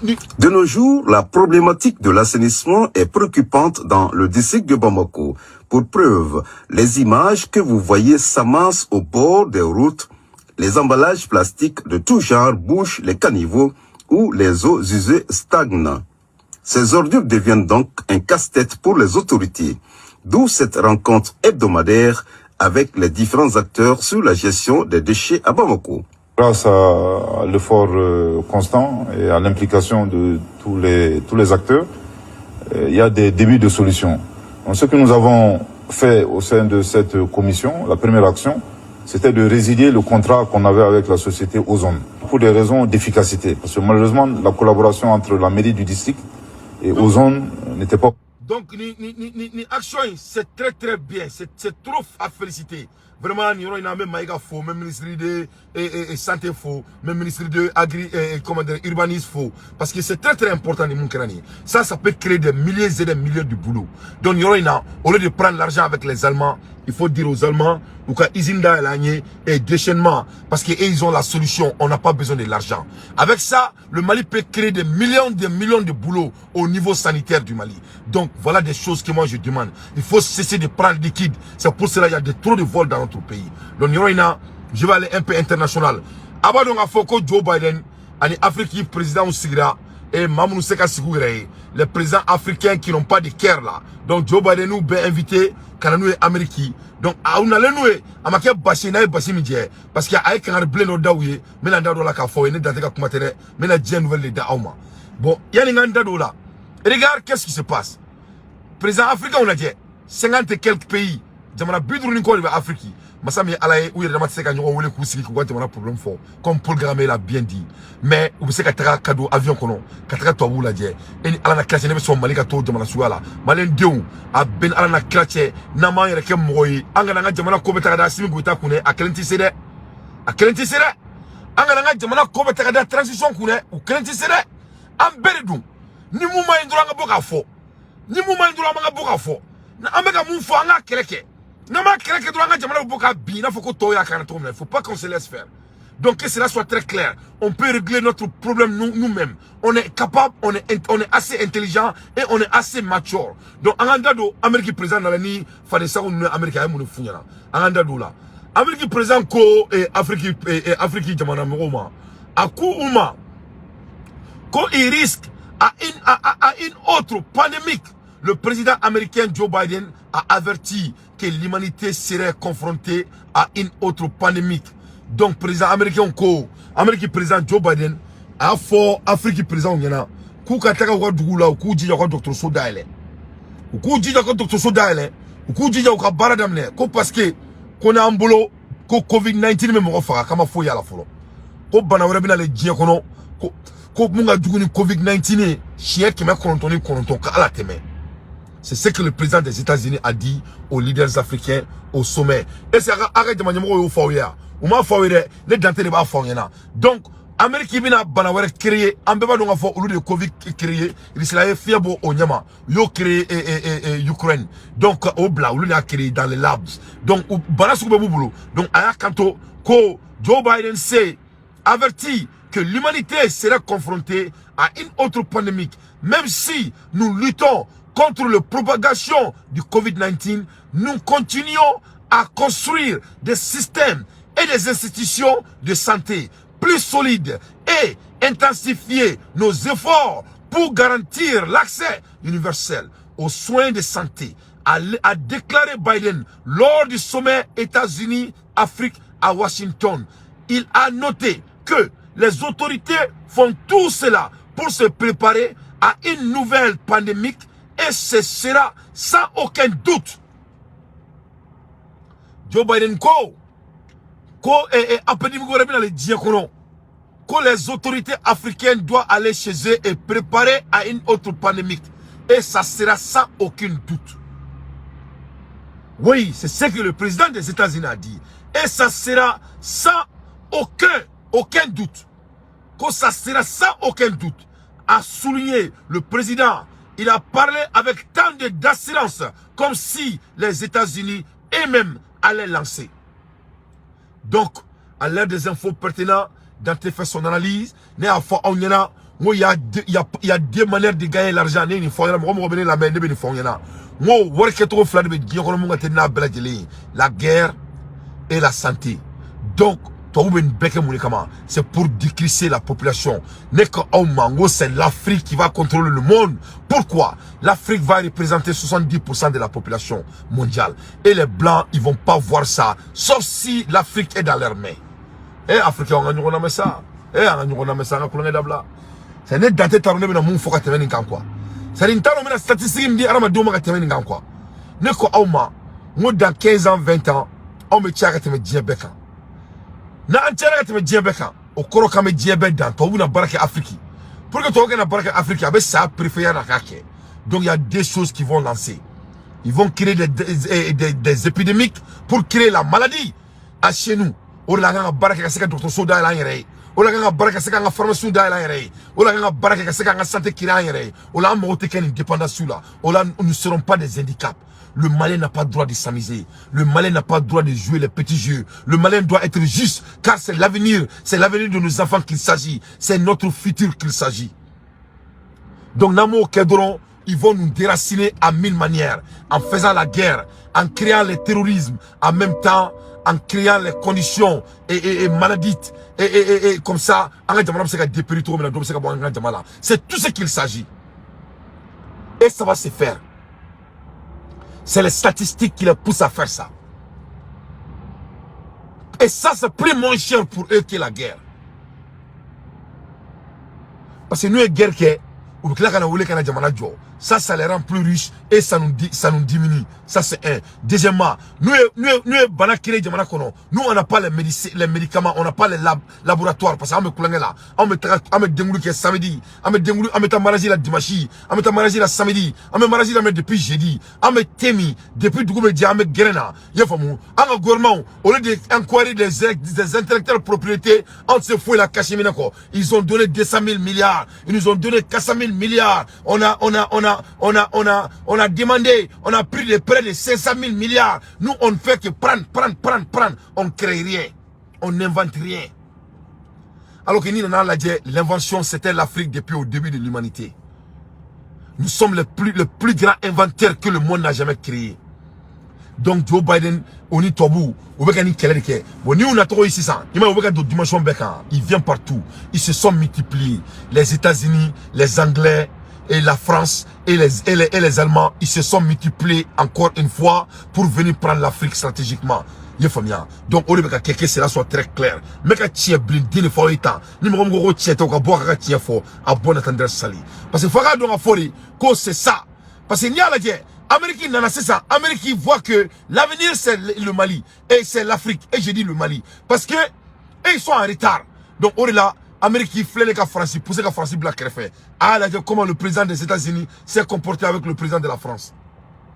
ni. De nos jours, la problématique de l'assainissement est préoccupante dans le district de Bamako. Pour preuve, les images que vous voyez s'amassent au bord des routes. Les emballages plastiques de tout genre bouchent les caniveaux où les eaux usées stagnent. Ces ordures deviennent donc un casse-tête pour les autorités. D'où cette rencontre hebdomadaire avec les différents acteurs sur la gestion des déchets à Bamako. Grâce à l'effort constant et à l'implication de tous les acteurs, il y a des débuts de solutions. Donc, ce que nous avons fait au sein de cette commission, la première action, c'était de résilier le contrat qu'on avait avec la société Ozone pour des raisons d'efficacité. Parce que malheureusement, la collaboration entre la mairie du district et Ozone n'était pas Donc, ni action, c'est très très bien. C'est trop à féliciter. Vraiment, ni yɔrɔ in na, an bɛ Maïga fo, n bɛ ministre de et santé fo, n bɛ ministre de agri et, comment dire, urbanisme fo. Parce que c'est très très important ni mun kɛra nin ye. Ça peut créer des milliers et des milliers de boulot. Donc, nin yɔrɔ in na, au lieu de prendre l'argent avec les Allemands, il faut dire aux Allemands, u ka usine dayɛlɛ an ye et déchaînement. Parce que eux, ils ont la solution. On n'a pas besoin de l'argent. Avec ça, le Mali peut créer des millions de boulots au niveau sanitaire du Mali. Donc, voilà des choses que moi je demande. Il faut cesser de prendre liquide. C'est pour cela qu'il y a trop de vols dans notre pays. Donc, nin yɔrɔ in na, je vais aller un peu international. A b'a dɔn k'a fɔ ko Joe Biden ani Afrique président sigira et maa minnu se ka sigi u yɛrɛ ye, les présidents africains qui n'ont pas de cœur là. Donc Joe Biden n'u bɛɛ invité ka na n'u ye Amérique. Donc a u nalen n'u ye, a ma kɛ basi n'a ye basi min jɛ, parce que a ye kangari bilen dɔ da u ye. N bɛna n da don o la k'a fɔ aw ye. Ne dan tɛ ka kuma tɛ dɛ, n bɛna diɲɛ nouvelle de da aw ma. Bon, yanni n ka n da don o la, Regarde qu'est-ce qui se passe. Président africain lajɛ, 50 et quelques pays, jamana 50 ni kɔ de bɛ Afrique. Masa min ye Ala ye, u yɛrɛ dama tɛ se ka ɲɔgɔn wele k'u sigi k'u ka jamana problème fɔ, comme Paul Kagame l'a bien dit. Mais u bɛ se ka taga ka don avion kɔnɔ ka taga tubabuw lajɛ. E ni Ala na kira cɛ, ne bɛ sɔn Mali ka to jamana suguya la? Maliyɛn denw, a bɛɛ ni Ala na kira cɛ, n'an m'an yɛrɛ kɛ mɔgɔ ye, an kana an ka jamana ko bɛ ta ka da Assimi Goïta kun dɛ. A kelen tɛ se dɛ, a kelen tɛ se dɛ. An kana an ka jamana ko bɛ ta ka da transition kun dɛ, u kelen tɛ se dɛ. An bɛɛ de don. Ni mun ma ɲi dɔrɔn, an ka bɔ k'a fɔ. Ni mun ma ɲi dɔrɔn, an ka bɔ k'a fɔ. An bɛ ka mun fɔ, an ka kɛlɛ kɛ. N'an m'a kɛlɛ kɛ dɔrɔn, an ka jamana bɛ bɔ ka bin i n'a fɔ ko tɔw y'a kɛ cogo min na. Il faut pas qu'on se laisse faire. Donc que cela soit très clair, on peut régler notre problème nous-mêmes. On est capable, on est assez intelligent et on est assez mature. Donc an k'an da don Amérique président nana ni faden sago ninnu ye Amérique, a ye mun de f'u ɲɛna? An k'an da don o la. Amérique président ko Afrique Afrique jamana mɔgɔw ma, a ko u ma ko il risque à une autre pandémie. Le président américain Joe Biden a averti que l'humanité serait confrontée à une autre pandémie. Donc, président américain ko, Amérique président Joe Biden a fɔ Afrique président ɲɛna k'u ka taga u ka dugu la, u k'u jija u ka dɔgɔtɔrɔso dayɛlɛ, u k'u jija u ka dɔgɔtɔrɔso dayɛlɛ, u k'u jija u ka baara daminɛ, ko parce que ko n'an bolo ko Covid-19 bɛ mɔgɔ faga, k'a ma foyi y'a la fɔlɔ, ko bana wɛrɛ bɛ nalen diɲɛ kɔnɔ, ko mun ka jugu ni Covid-19 ye siɲɛ 999, ka Ala tɛmɛ. C'est ce que le président des États-Unis a dit aux leaders africains au sommet. Et c'est a ka jama ɲɛmɔgɔw y'o fɔ aw ye wa? U m'a fɔ aw ye dɛ, ne Dante de b'a fɔ aw ɲɛna. Donc Amérique bɛna bana wɛrɛ créer. An bɛɛ b'a dɔn k'a fɔ olu de ye Covid créer. Russie ye fiɲɛ bɔ o ɲɛma, u y'o créer Ukraine. Donc o bila, olu de y'a créer dans les labs. Donc bana sugu bɛɛ b'u bolo. Donc a y'a kanto ko Joe Biden s'est averti que l'humanité serait confrontée à une autre pandémie. Même si nous luttons contre la propagation du Covid-19, nous continuons à construire des systèmes et des institutions de santé plus solides et intensifier nos efforts pour garantir l'accès universel aux soins de santé, a déclaré Biden lors du sommet États-Unis-Afrique à Washington. Il a noté que les autorités font tout cela pour se préparer à une nouvelle pandémie et ce sera sans aucun doute. Joe Biden ko épidémie wɛrɛ bɛna le diɲɛ kɔnɔ, ko les autorités africaines doivent aller chez eux et préparer à une autre pandémie et ça sera sans aucun doute. Oui, c'est ce que le président des États-Unis a dit. Et ça sera sans aucun doute. Que ça sera sans aucun doute, a souligné le président. Il a parlé avec tant d'assurance, comme si les États-Unis eux-mêmes allaient lancer. Donc, à l'heure des infos pertinentes, Dante fait son analyse. Ne y'a fɔ aw ɲɛna n ko il y a deux manières de gagner l'argent. Ne ye nin fɔ aw ɲɛna, mɔgɔ mɔgɔ bɛ ne lamɛn, ne bɛ nin fɔ aw ɲɛna. N ko wari kɛcogo fila de bɛ diɲɛ kɔnɔ mun ka teli n'a bɛɛ lajɛlen ye: la guerre et la santé. Donc tubabu bɛ nin bɛɛ kɛ mun de kama? C'est pour décrisser la population. Ne ko aw ma n ko c'est l'Afrique qui va contrôler le monde. Pourquoi? L'Afrique va représenter 70% de la population mondiale et les blancs, ils vont pas voir ça, sauf si l'Afrique est dans leurs mains. Eh, Africain, an ka ɲɔgɔn lamɛn sa. Eh, an ka ɲɔgɔn lamɛn sa, an ka kulonkɛ dabila. C'est ne Dante t'a dɔn ne bɛna mun fɔ ka tɛmɛ nin kan quoi. C'est à dire n t'a dɔn n bɛna statistique min di hadamadenw ma ka tɛmɛ nin kan quoi. Ne ko aw ma n ko dans 15 ans, 20 ans, anw bɛ caya ka tɛmɛ diɲɛ bɛɛ kan. N'an cayara ka tɛmɛ diɲɛ bɛɛ kan, o kɔrɔ k'an bɛ diɲɛ bɛɛ dan. Tubabu bɛna baara kɛ Afrique. Pour que tubabu ka na baara kɛ Afrique, a bɛ saya préféré na k'a kɛ. Donc il y a des choses qui vont lancer. Ils vont créer des épidémies pour créer la maladie à chez nous. O de la an kan ka baara kɛ ka se ka dɔgɔtɔrɔso dayɛlɛ an yɛrɛ ye. O de la an kan ka baara kɛ ka se k'an ka pharmacie dayɛlɛ an yɛrɛ ye. O de la an kan ka baara kɛ ka se k'an ka santé créer an yɛrɛ ye. O la an mago tɛ kɛ nin dépendance la. O la nous ne serons pas des handicaps. Le Malien n'a pas le droit de s'amuser. Le Malien n'a pas le droit de jouer les petits jeux. Le Malien doit être juste, car c'est l'avenir de nos enfants qu'il s'agit. C'est notre futur qu'il s'agit. Donc, n'an m'o kɛ dɔrɔn, ils vont nous déraciner à mille manières, en faisant la guerre, en créant le terrorisme, en même temps, en créant les conditions et maladies. Et comme ça, an ka jamana bɛ se ka dépérir cogo min na, dɔ bɛ se ka bɔ an ka jamana la. C'est tout ce qu'il s'agit. Et ça va se faire. C'est les statistiques qui les poussent à faire ça. Et ça, c'est plus moins cher pour eux que la guerre. Parce que nous, la guerre, u U bɛ tila ka na wele ka na jamana jɔ. Ça, ça les rend plus riches et ça nous diminue. Ça, c'est un. Deuxièmement, nous ye bana créé jamana kɔnɔ. Nous, on n'a pas les médicaments, on n'a pas les laboratoires, parce que an bɛ kulonkɛ la. An bɛ taga, an bɛ denkuli kɛ samedi, an bɛ denkuli, an bɛ taa mariage la dimanche, an bɛ taa mariage la samedi, an bɛ mariage daminɛ depuis jeudi, an bɛ thé min depuis dugu bɛ jɛ, an bɛ gɛrɛn na. I y'a faamu? An ka gouvernement, au lieu de inquiéter des intellectuels propriétés, an tɛ se foyi la caché minɛ kɔ. Ils ont donné 200 000 milliards, ils nous ont donné 400 000 milliards. On a demandé, on a pris des prêts de 500 000 milliards. Nous, on ne fait que prendre, prendre, prendre, prendre. On ne crée rien, on n'invente rien, alors que n'i nana lajɛ, l'invention, c'était l'Afrique depuis au début de l'humanité. Nous sommes le plus grand inventeur que le monde n'a jamais créé. Donc Joe Biden o ni tubabu u bɛ ka nin kɛlɛ de kɛ. Bon, ni y'u nacogo ye sisan, i m'a ye, u bɛ ka don dimension bɛɛ kan. Ils viennent partout, ils se sont multipliés, les États-Unis, les Anglais et la France et les Allemands. Ils se sont multipliés encore une fois pour venir prendre l'Afrique stratégiquement. I ye faamuya? Donc o de bɛ ka kɛ. Que cela soit très clair, n bɛ ka tiɲɛ bilen de fɔ aw ye tan. Ni mɔgɔ min ko ko tiɲɛ tɛ, o ka bɔ a ka tiɲɛ fɔ a bɔ natandɛ sali, parce que fo k'a dɔn ka fɔ de ko c'est ça. Parce que n'i y'a lajɛ, Amérique nana sisan, Amérique voit que l'avenir, c'est le Mali et c'est l'Afrique. Et je dis le Mali parce que et ils sont en retard. Donc o de la, Amérique filɛ ka France pousser, ka France bila kɛrɛfɛ. A y'a lajɛ comment le président des États-Unis s'est comporté avec le président de la France.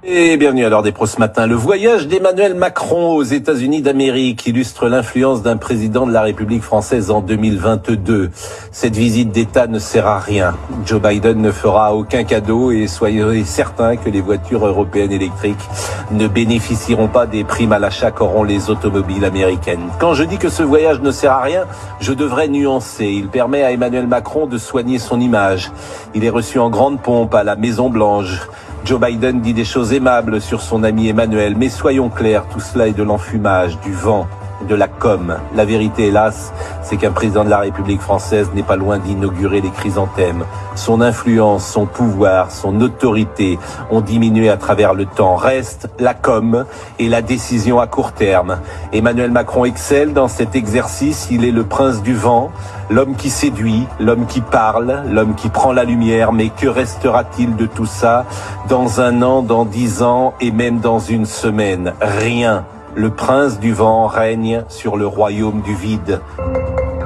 Et bienvenue à l'heure des pros ce matin. Le voyage d'Emmanuel Macron aux États-Unis d'Amérique illustre l'influence d'un président de la République française en 2022. Cette visite d'État ne sert à rien. Joe Biden ne fera aucun cadeau et soyez certains que les voitures européennes électriques ne bénéficieront pas des primes à l'achat qu'auront les automobiles américaines. Quand je dis que ce voyage ne sert à rien, je devrais nuancer. Il permet à Emmanuel Macron de soigner son image. Il est reçu en grande pompe à la Maison Blanche. Joe Biden dit des choses aimables sur son ami Emmanuel, mais soyons clairs, tout cela est de l'enfumage, du vent, de la com. La vérité, hélas, c'est qu'un président de la République française n'est pas loin d'inaugurer les chrysanthèmes. Son influence, son pouvoir, son autorité ont diminué à travers le temps. Reste la com et la décision à court terme. Emmanuel Macron excelle dans cet exercice. Il est le prince du vent, l'homme qui séduit, l'homme qui parle, l'homme qui prend la lumière. Mais que restera-t-il de tout ça dans un an, dans 10 ans et même dans une semaine? Rien. Le prince du vent règne sur le royaume du vide.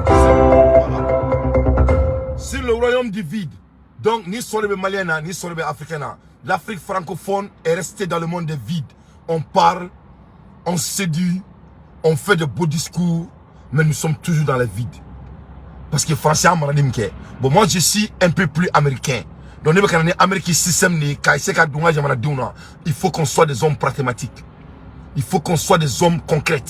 Voilà. Sur le royaume du vide. Donc, ni sɔrɔ bɛ malien na, ni sɔrɔ bɛ africain na. L'Afrique francophone est restée dans le monde des vides. On parle, on séduit, on fait de beaux discours, mais nous sommes toujours dans le vide. Parce que français a marani min kɛ. Bon, moi, je suis un peu plus américain. Donc ne bɛ ka na ni Amérique système ni ka essayer ka don n ka jamanadenw na. Il faut qu'on soit des hommes pragmatiques. Il faut qu'on soit des hommes concrets.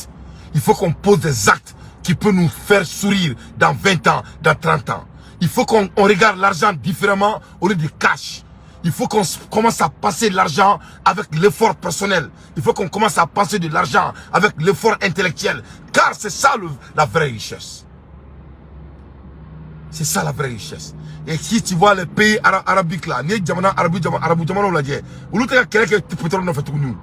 Il faut qu'on pose des actes qui peuvent nous faire sourire dans 20 ans, dans 30 ans. Il faut qu'on regarde l'argent différemment au lieu de cash. Il faut qu'on commence à passer l'argent avec l'effort personnel. Il faut qu'on commence à penser de l'argent avec l'effort intellectuel. Car c'est ça la vraie richesse. C'est ça la vraie richesse. Et si tu vois les pays arabiques là, ni jamana arabu jamana arabu jamana lajɛ, olu tɛ ka kɛlɛ kɛ pétrole nɔfɛ tuguni.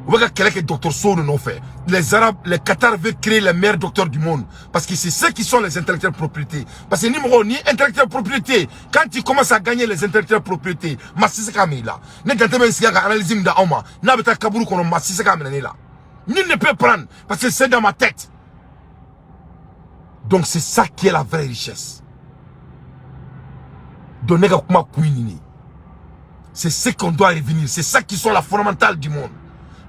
U bɛ ka kɛlɛ kɛ dɔgɔtɔrɔsow de nɔfɛ. Les Arabes, les Qatar veulent créer les meilleurs docteurs du monde. Parce que c'est ceux qui sont les intellectuels propriétés. Parce que ni mɔgɔ ni intellectuel propriété, quand tu commences à gagner les intellectuels propriétés, maa si se k'a minɛ i la. Ne Dante bɛ sigi ka analyse min da aw ma, n'a bɛ taa kaburu kɔnɔ, maa si se k'a minɛ ne la. Nul ne peut prendre parce que c'est dans ma tête. Donc c'est ça qui est la vraie richesse. Donc ne ka kuma kun ye nin de. C'est ce qu'on doit revenir. C'est ça qui sont la fondamentale du monde.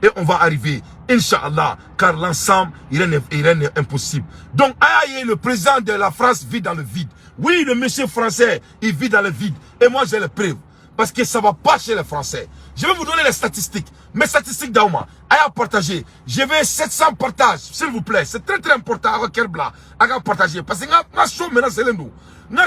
Et on va arriver, Inch'Allah, car l'ensemble, il est impossible. Donc, aïe, le président de la France vit dans le vide. Oui, le monsieur français, il vit dans le vide. Et moi, j'ai les preuves. Parce que ça ne va pas chez les Français. Je vais vous donner les statistiques. Mes statistiques d'Auma. Allez partager. Je vais 700 partages, s'il vous plaît. C'est très très important. À partager. Parce que nous sommes menacés. Nous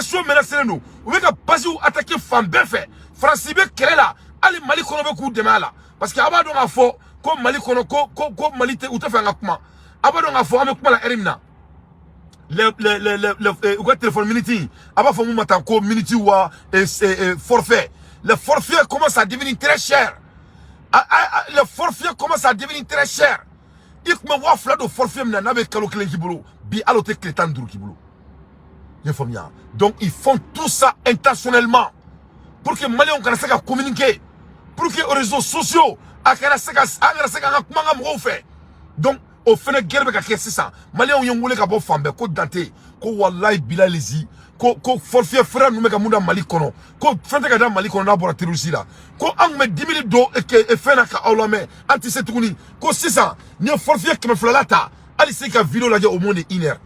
sommes menacés. Nous avons pas attaquer fan bɛɛ fɛ. France bɛ kɛlɛ la. Hali Mali kɔnɔ bɛ k'u dɛmɛ a la. Parce que a b'a dɔn k'a fɔ ko Mali kɔnɔ ko Mali tɛ u tɛ fɛ an ka kuma. A b'a dɔn k'a fɔ an bɛ kuma la heure min na. Les u ka téléphone minute, a b'a fɔ mun ma tan ko minute wa forfait. Le forfait commence à devenir très cher. Le forfait commence à devenir très cher. I tun bɛ 2000 don forfait min na, n'a bɛ kalo kelen k'i bolo, bi hali o tɛ tile 15 k'i bolo. I y'a faamuya? Donc ils font tout ça intentionnellement. Pour que Maliens kana se ka communiquer, pour que réseaux sociaux a kana se ka an kana se k'an ka kuma an ka mɔgɔw fɛ. Donc o fɛnɛ guerre bɛ ka kɛ sisan. Maliens ye n wele ka bɔ fan bɛɛ ko Dante, ko walayi bilahi, ko forfait frère ninnu bɛ ka mun da Mali kɔnɔ, ko fɛn tɛ ka da Mali kɔnɔ n'a bɔra terroriste la, ko an tun bɛ 10 000 don fɛn na ka aw lamɛn, an tɛ se tuguni, ko sisan n'i ye forfait 200 ta, hali se ka vidéo lajɛ au moins de une heure.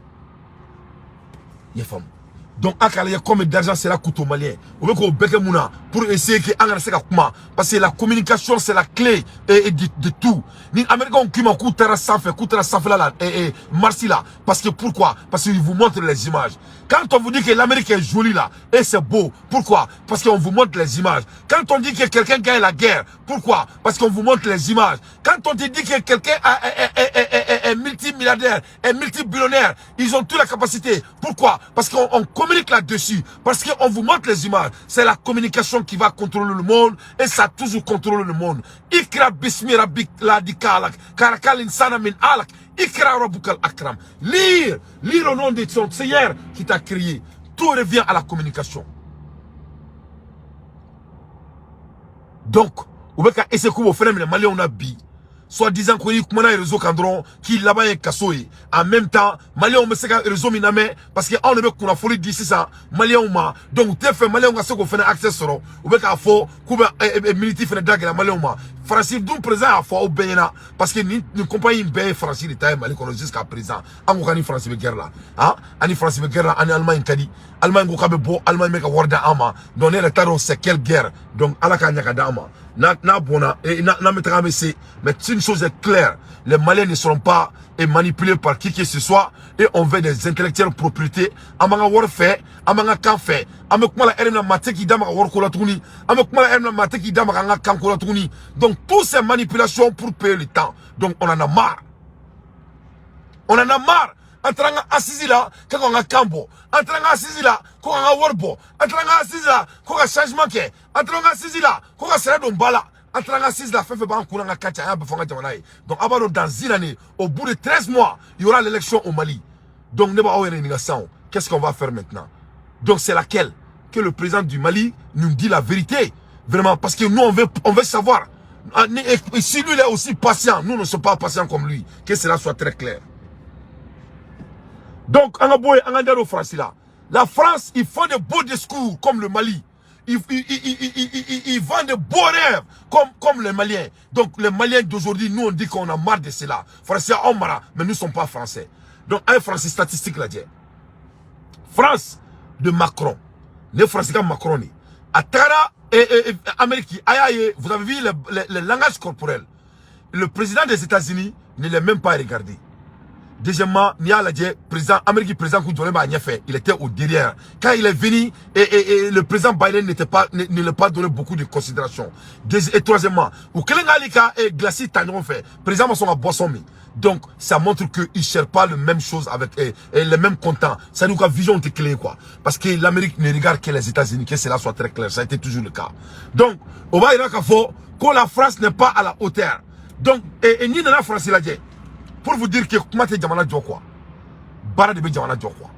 I y'a faamu? Donc a k'a lajɛ combien d'argent cela coûte aux Maliens. O bɛ k'o bɛɛ kɛ mun na? Pour essayer que an kana se ka kuma, parce que la communication, c'est la clé de tout. Ni Américains k'i ma k'u taara sanfɛ, k'u taara sanfɛla la, Mars la, parce que pourquoi? Parce qu'ils vous montrent les images. Quand on vous dit que l'Amérique est jolie là et c'est beau, pourquoi? Parce qu'on vous montre les images. Quand on dit que quelqu'un gagne la guerre, pourquoi? Parce qu'on vous montre les images. Quand on te dit que quelqu'un est multimilliardaire, est multibillionnaire, ils ont toute la capacité, pourquoi? Parce qu'on on communique là-dessus, parce qu'on vous montre les images. C'est la communication qui va contrôler le monde et ça a toujours contrôlé le monde. اقرأ باسم ربك الذي خلق، خلق الإنسان من علق، اقرأ وربك الأكرم. Lire, lire au nom de son Seigneur qui t'a créé. Tout revient à la communication. Donc, u bɛ ka essayer k'u b'o fɛnɛ minɛ Maliyɛnw na bi, soi-disant ko n'i kumana réseau kan dɔrɔn k'i laban ye kaso ye. En même temps, Maliyɛnw bɛ se ka réseau min lamɛn, parce que anw de bɛ kunnafoni di sisan Maliyɛnw ma. Donc u tɛ fɛ Maliyɛnw ka se k'o fɛnɛ accès sɔrɔ. U bɛ k'a fɔ k'u bɛ minute fɛnɛ da gɛlɛya Maliyɛnw ma. Faransi dun président y'a fɔ aw bɛɛ ɲɛna, parce que nin compagnie in bɛɛ ye Faransi de ta ye Mali kɔnɔ jusqu'à présent. An ko k'an ni Faransi bɛ guerre la, han, an ni Faransi bɛ guerre la, an ni Allemagne ka di. Allemagne ko k'a bɛ bɔ, Allemagne bɛ ka wari d'an ma. Donc ne yɛrɛ t'a dɔn c'est quelle guerre. Donc Ala k'a ɲɛ ka d'an ma. N'a n'a bɔnna n'an bɛ taga, an bɛ se. Mais une chose est claire, les Maliens ne seront pas manipulés par qui que ce soit et on veut des intellectuels propriétés. An b'an ka wari fɛ, an b'an ka kan fɛ. An bɛ kuma la ɛri min na, maa tɛ k'i da maga wariko la tuguni. An bɛ kuma la ɛri min na, maa tɛ k'i da maga an ka kanko la tuguni. Donc toutes ces manipulations pour payer le temps, donc on en a marre, on en a marre. An taara an ka assise la k'an ka kan bɔ, an taara an ka assise la ko k'an ka wari bɔ, an taara an ka assise la ko ka changement kɛ, an taara an ka assise la ko ka sɛnɛ don ba la, an taara an ka assise la, fɛn fɛn b'an kunna, an ka kan cɛ, an y'a bɛɛ fɔ an ka jamana ye. Donc a b'a dɔn, dans une année, au bout de 13 mois, il y aura l'élection au Mali. Donc ne b'aw yɛrɛ ɲininka sisan, qu'est-ce qu'on va faire maintenant? Donc c'est laquelle? Que le président du Mali nous dit la vérité vraiment, parce que nous, on veut savoir. Et si lui il est aussi patient, nous ne sommes pas patients comme lui, que cela soit très clair. Donc, an ka bɔ yen, an ka da don France la. La France, ils font de beaux discours comme le Mali. Ils vendent de beaux rêves comme les Maliens. Donc, les Maliens d'aujourd'hui, nous, on dit qu'on a marre de cela. Français, on mara, mais nous ne sommes pas Français. Donc, un Français statistique là, France de Macron. Les Français comme Macron, a taara et Amérique, aïe, vous avez vu le langage corporel. Le président des États-Unis ne l'a même pas regardé. Deuxièmement, n'i y'a lajɛ, président Amérique, président kun jɔlen b'a ɲɛfɛ, il était au derrière. Quand il est venu, et le président Biden n'était pas, ne l'a pas donné beaucoup de considération. Et troisièmement, u kɛlen k'ale ka glace ta ɲɔgɔn fɛ, président ma sɔn ka boisson min. Donc, ça montre qu'ils ne cherchent pas la même chose avec et les mêmes contents. Ça nous ka vision tɛ kelen quoi. Parce que l'Amérique ne regarde que les États-Unis, que cela soit très clair. Ça a été toujours le cas. Donc, o b'a yira k'a fɔ que la France n'est pas à la hauteur. Donc, et n'i nana France lajɛ, pour vous dire que kuma tɛ jamana jɔ quoi, baara de bɛ jamana jɔ quoi.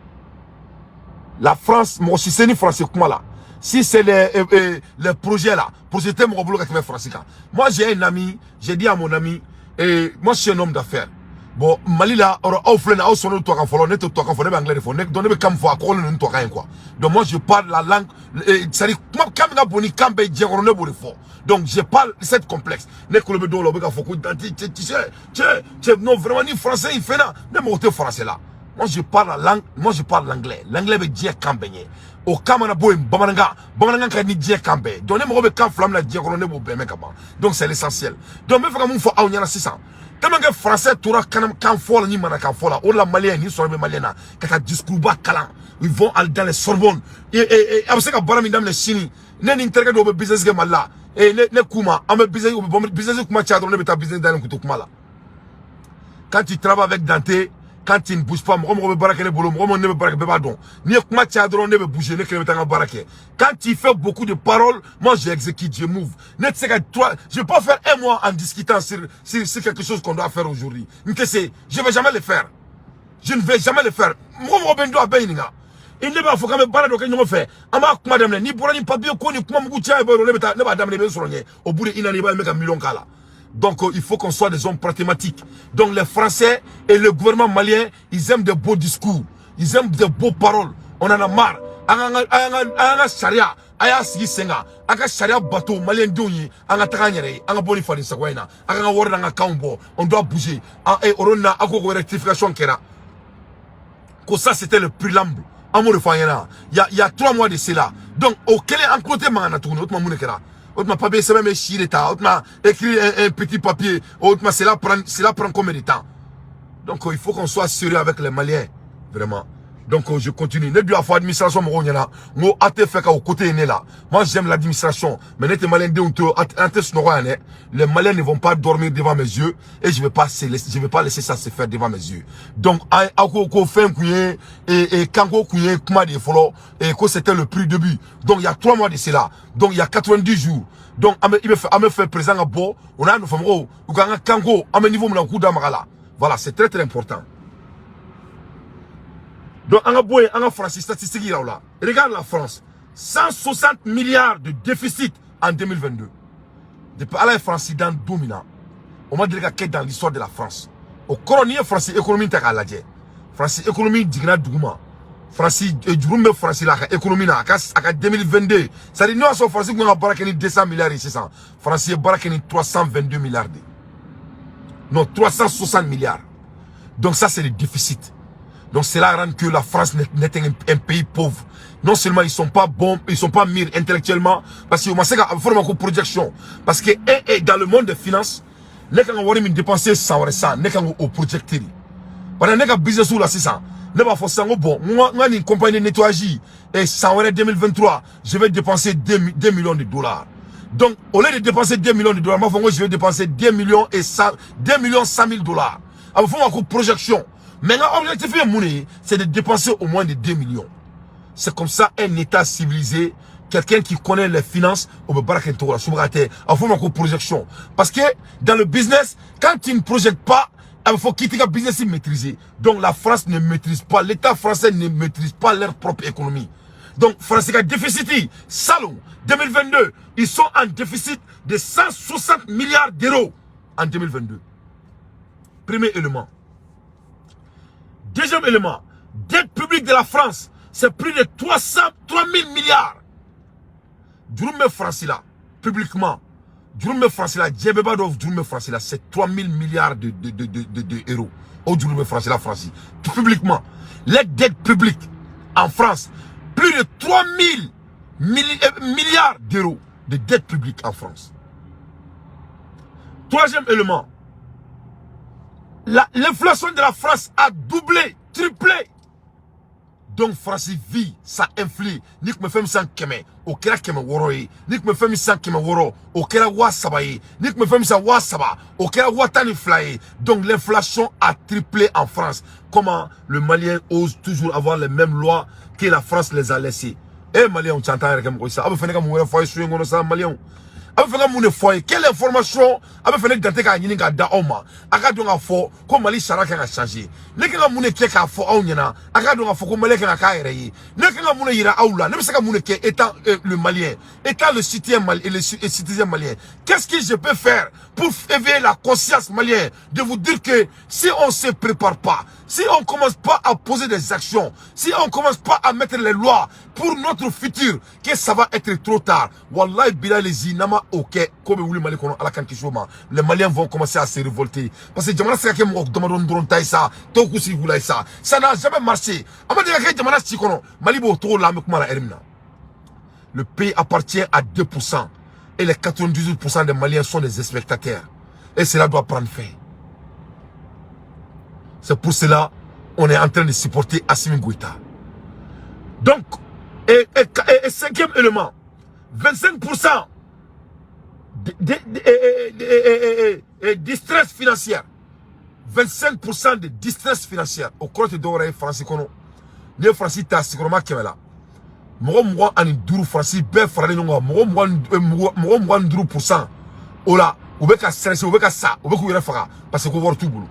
La France, mɔgɔ si se ni français kuma la, si c'est les projets là, projet tɛ mɔgɔ bolo ka tɛmɛ France kan. Moi, j'ai un ami, j'ai dit à mon ami, et moi je suis un homme d'affaires. Bon, Mali la, aw filɛ nin, aw sɔnnen tubabukan fɔlɔ, ne tɛ tubabukan fɔ, ne bɛ anglais de fɔ. Ne donc ne bɛ kan min fɔ, a kɔgɔlen ninnu tubabukan ye quoi. Donc moi je parle la langue, c'est à dire kuma kan min ka bon ni kan bɛɛ diɲɛ kɔnɔ, ne b'o de fɔ. Donc je parle cette complexe. Ne kulo bɛ dɔw la, u bɛ k'a fɔ ko Dante, cɛ, tu sais, cɛ, cɛ, non, vraiment, ni français in fɛnna, ne mago tɛ français la. Moi je parle la langue, moi je parle l'anglais. L'anglais bɛ diɲɛ kan bɛɛ ɲɛ. O kan mana bɔ yen, bamanankan, bamanankan ka di ni diɲɛ kan bɛɛ. Donc ne mago bɛ kan fila min na diɲɛ kɔnɔ, ne b'o bɛɛ mɛn ka ban. Donc c'est l'essentiel. Donc n bɛ fɛ ka mun fɔ aw ɲɛna sisan? Tellement que français tora kan fɔ la ni mana kan fɔ la, o de la malien ni sɔrɔ bɛ malien na ka taa discours ba kalan. Ils vont aller dans les Sorbonne et a bɛ se ka baara min daminɛ sini. Ne ni n terikɛ dɔw bɛ business kɛ Mali la et ne k'u ma, an bɛ business, u bɛ business kuma caya dɔrɔn, ne bɛ taa business dayɛlɛ k'u to kuma la. Quand tu travailles avec Dante, quand tu ne bouges pas, mɔgɔ mɔgɔ bɛ baara kɛ ne bolo, mɔgɔ mɔgɔ ne bɛ baara kɛ, bɛɛ b'a dɔn. N'i ye kuma caya dɔrɔn, ne bɛ bouger, ne kelen bɛ taa n ka baara kɛ. Quand tu fais beaucoup de paroles, moi j'exécute, je move. Ne tɛ se ka trois, je vais pas faire un mois en discutant sur quelque chose qu'on doit faire aujourd'hui. N tɛ se, je vais jamais le faire. Je ne vais jamais le faire. Mɔgɔ mɔgɔ bɛ n dɔn, a bɛɛ ɲininka. I ne b'a fɔ k'an bɛ baara dɔ kɛ ɲɔgɔn fɛ, an b'a kuma daminɛ. N'i bɔra ni papier ko ni kuma mugu caya ye dɔrɔn, ne bɛ taa, ne b'a daminɛ, i bɛ n sɔrɔ ɲɛ. Au bout de une année, i b'a ye n bɛ ka million k'a la. Donc il faut qu'on soit des hommes pragmatiques. Donc les Français et le gouvernement malien, ils aiment des beaux discours, ils aiment des beaux paroles. On en a marre. An ka sariya, a y'a sigi sen kan, a ka sariya bato maliyɛn denw ye. An ka taga an yɛrɛ ye, an ka bɔ nin faden sagoya in na, a k'an ka wari n'an ka kanw bɔ. On doit bouger. E o yɔrɔ nin na, aw ko rectification kɛra, ko ça, c'était le préambule. An m'o de fɔ an ɲɛna il y a 3 mois de cela. Donc o kɛlen, an tulo tɛ mankan na tuguni. O tuma, mun de kɛra? O tuma, papier sɛbɛn bɛ si de ta. O tuma, écrire un petit papier, o tuma, cela prend combien de temps? Donc il faut qu'on soit sérieux avec les Maliens, vraiment. Donc je continue. Ne dun y'a fɔ administration mɔgɔw ɲɛna, n ko aw tɛ fɛ ka o côté ye ne la. Moi, j'aime l'administration, mais ne tɛ malien denw to an tɛ sunɔgɔ yan dɛ. Les Maliens ne vont pas dormir devant mes yeux et je vais pas laisser ça se faire devant mes yeux. Donc aw ko ko fɛn kun ye et kanko kun ye kuma de ye fɔlɔ et ko c'était le prix début. Donc il y a 3 mois de cela, donc il y a 90 jours. Donc an bɛ i bɛ fɛ, an bɛ fɛ président ka bɔ, o n'a nɔfɛmɔgɔw, u k'an ka kanko, an bɛ niveau min na, u k'u da maga la. Voilà, c'est très très important. Donc, an ka bɔ yen, an ka France statistique yira u la. Regarde la France, 160 milliards de déficit en 2022. Depuis Ala ye France dan don min na, o ma deli ka kɛ dans l'histoire de la France. O kɔrɔ, n'i ye France économie ta k'a lajɛ, France économie jiginna duguma. France juru min bɛ France la, a ka économie na, a ka 2022, c'est à dire n'o y'a sɔrɔ France kun ka baara kɛ ni 200 milliards ye sisan, France ye baara kɛ ni 322 milliards de, non, 360 milliards. Donc ça, c'est le déficit. Donc cela rend que la France n'est un pays pauvre. Non seulement ils sont pas bons, ils sont pas mûrs intellectuellement, parce que on sait qu'il projection. Parce que et dans le monde des finances, ne kan ka wari min dépenser san wɛrɛ san, ne kan k'o projeter de. Par ne ka business la sisan, ne b'a fɔ sisan ko bon, n ka nin compagnie de nettoyage et san wɛrɛ 2023, je vais dépenser 2 millions de dollars. Donc au lieu de dépenser 2 millions de dollars, n b'a fɔ ko je vais dépenser 2 millions et 100, 2 millions 100 000 dollars. A bɛ fɔ o ma ko projection. Mais l'objectif ye mun de ye? C'est de dépenser au moins de 2 millions. C'est comme ça un État civilisé, quelqu'un qui connaît les finances, o bɛ baara kɛ nin cogo la. Subaga tɛ, a bɛ fɔ o ma ko projection. Parce que dans le business, quand tu ne projettes pas, il faut quitter le business maîtriser. Donc la France ne maîtrise pas, l'État français ne maîtrise pas leur propre économie. Donc France ka déficit, salon 2022, ils sont en déficit de 160 milliards d'euros en 2022. Premier élément. Deuxième élément, dette publique de la France, c'est plus de 303 000 milliards. Juru min bɛ France la, publiquement, juru min bɛ France la, diɲɛ bɛɛ b'a dɔn juru min bɛ France la, c'est 3 000 milliards de euros. O juru bɛ France la, France, publiquement. Les dettes publiques en France, plus de 3 000 milliards d'euros de dettes publiques en France. Troisième élément, l'inflation de la France a doublé, triplé. Donc France vie, ça influe. Ni kun bɛ fɛn min san 100, o kɛra 600 ye. Ni kun bɛ fɛn min san 600, o kɛra 3000 ye. Ni kun bɛ fɛn min san 3000, o kɛra 12,000 ye. Donc l'inflation a triplé en France. Comment le Malien ose toujours avoir les mêmes lois que la France les a laissées? Eh Malien, t'entends yɛrɛ kɛ mɔgɔ ye sa. Aw bɛ fɛ ne ka mun wɛrɛ fɔ a ye su in kɔnɔ sa, Malien? A bɛ fɛ ka mun de fɔ a ye? Quelle information a bɛ fɛ ne Dante k'a ɲini k'a da aw ma, a ka dɔn k'a fɔ ko Mali sariya kan ka changer? Ne kan ka mun de kɛ k'a fɔ aw ɲɛna, a ka dɔn k'a fɔ ko Malien kan ka k'a yɛrɛ ye? Ne kan ka mun de yira aw la? Ne bɛ se ka mun de kɛ étant le Malien, étant le citoyen malien, le citoyen malien? Qu'est-ce que je peux faire pour éveiller la conscience malienne, de vous dire que si on se prépare pas, si on commence pas à poser des actions, si on commence pas à mettre les lois pour notre futur, que ça va être trop tard? Wallahi bilahi, nama ok, ko bɛ wuli Mali kɔnɔ, Ala k'an kisi o ma. Les Maliens vont commencer à se révolter. Parce que jamana tɛ se ka kɛ mɔgɔ damadɔni dɔrɔn ta ye sa, tɔw k'u sigi k'u la ye sa. Ça n'a jamais marché. A ma deli ka kɛ jamana si kɔnɔ. Mali b'o cogo la, an bɛ kuma la heure min na. Le pays appartient à 2% et les 98% des Maliens sont des spectateurs. Et cela doit prendre fin. C'est pour cela on est en train de supporter Assimi Goïta. Donc, et cinquième élément, 25% de distress financière. 25% de distress financière. O kɔrɔ tɛ dɔwɛrɛ ye, Faransi kɔnɔ, n'i ye Faransi ta sigiyɔrɔma 100 la, mɔgɔ 25, Faransi bɛɛ faralen ɲɔgɔn kan, mɔgɔ 25% o la, u bɛ ka stressé, u bɛ ka sa, u bɛ k'u yɛrɛ faga parce que ko wari t'u bolo.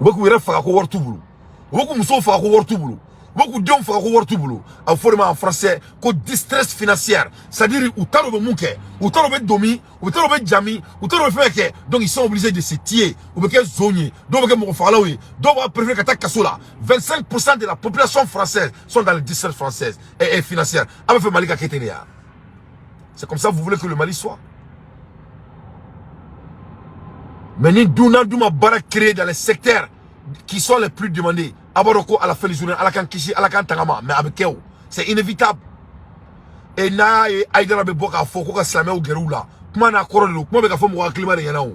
U bɛ k'u yɛrɛ faga ko wari t'u bolo. U bɛ k'u musow faga ko wari t'u bolo. U bɛ k'u denw faga ko wari t'u bolo. A bɛ fɔ o de ma en français ko distress financière, c'est-à-dire u t'a dɔn u bɛ mun kɛ, u t'a dɔn u bɛ don min, u t'a dɔn u bɛ ja min, u t'a dɔn u bɛ fɛn kɛ. Donc ils sont obligés de se tuer. U bɛ kɛ zon ye, dɔw bɛ kɛ mɔgɔ fagalaw ye, dɔw b'a préférer ka taa kaso la. 25% de la population française sont dans le distress française et financière. A bɛ fɛ Mali ka kɛ ten de ya? C'est comme ça vous voulez que le Mali soit? Mais ni dunan dun ma baara créer dans les secteurs qui sont les plus demandés, a b'a dɔn ko à la fin du journée, Ala k'an kisi, Ala k'an tanga ma, mais a bɛ kɛ o, c'est inévitable. Et n'a ye Hayidara bɛ bɔ k'a fɔ ko ka silamɛw gɛrɛ u la, kuma n'a kɔrɔ de don. Kuma bɛ ka fɔ mɔgɔ hakilima de ɲɛna.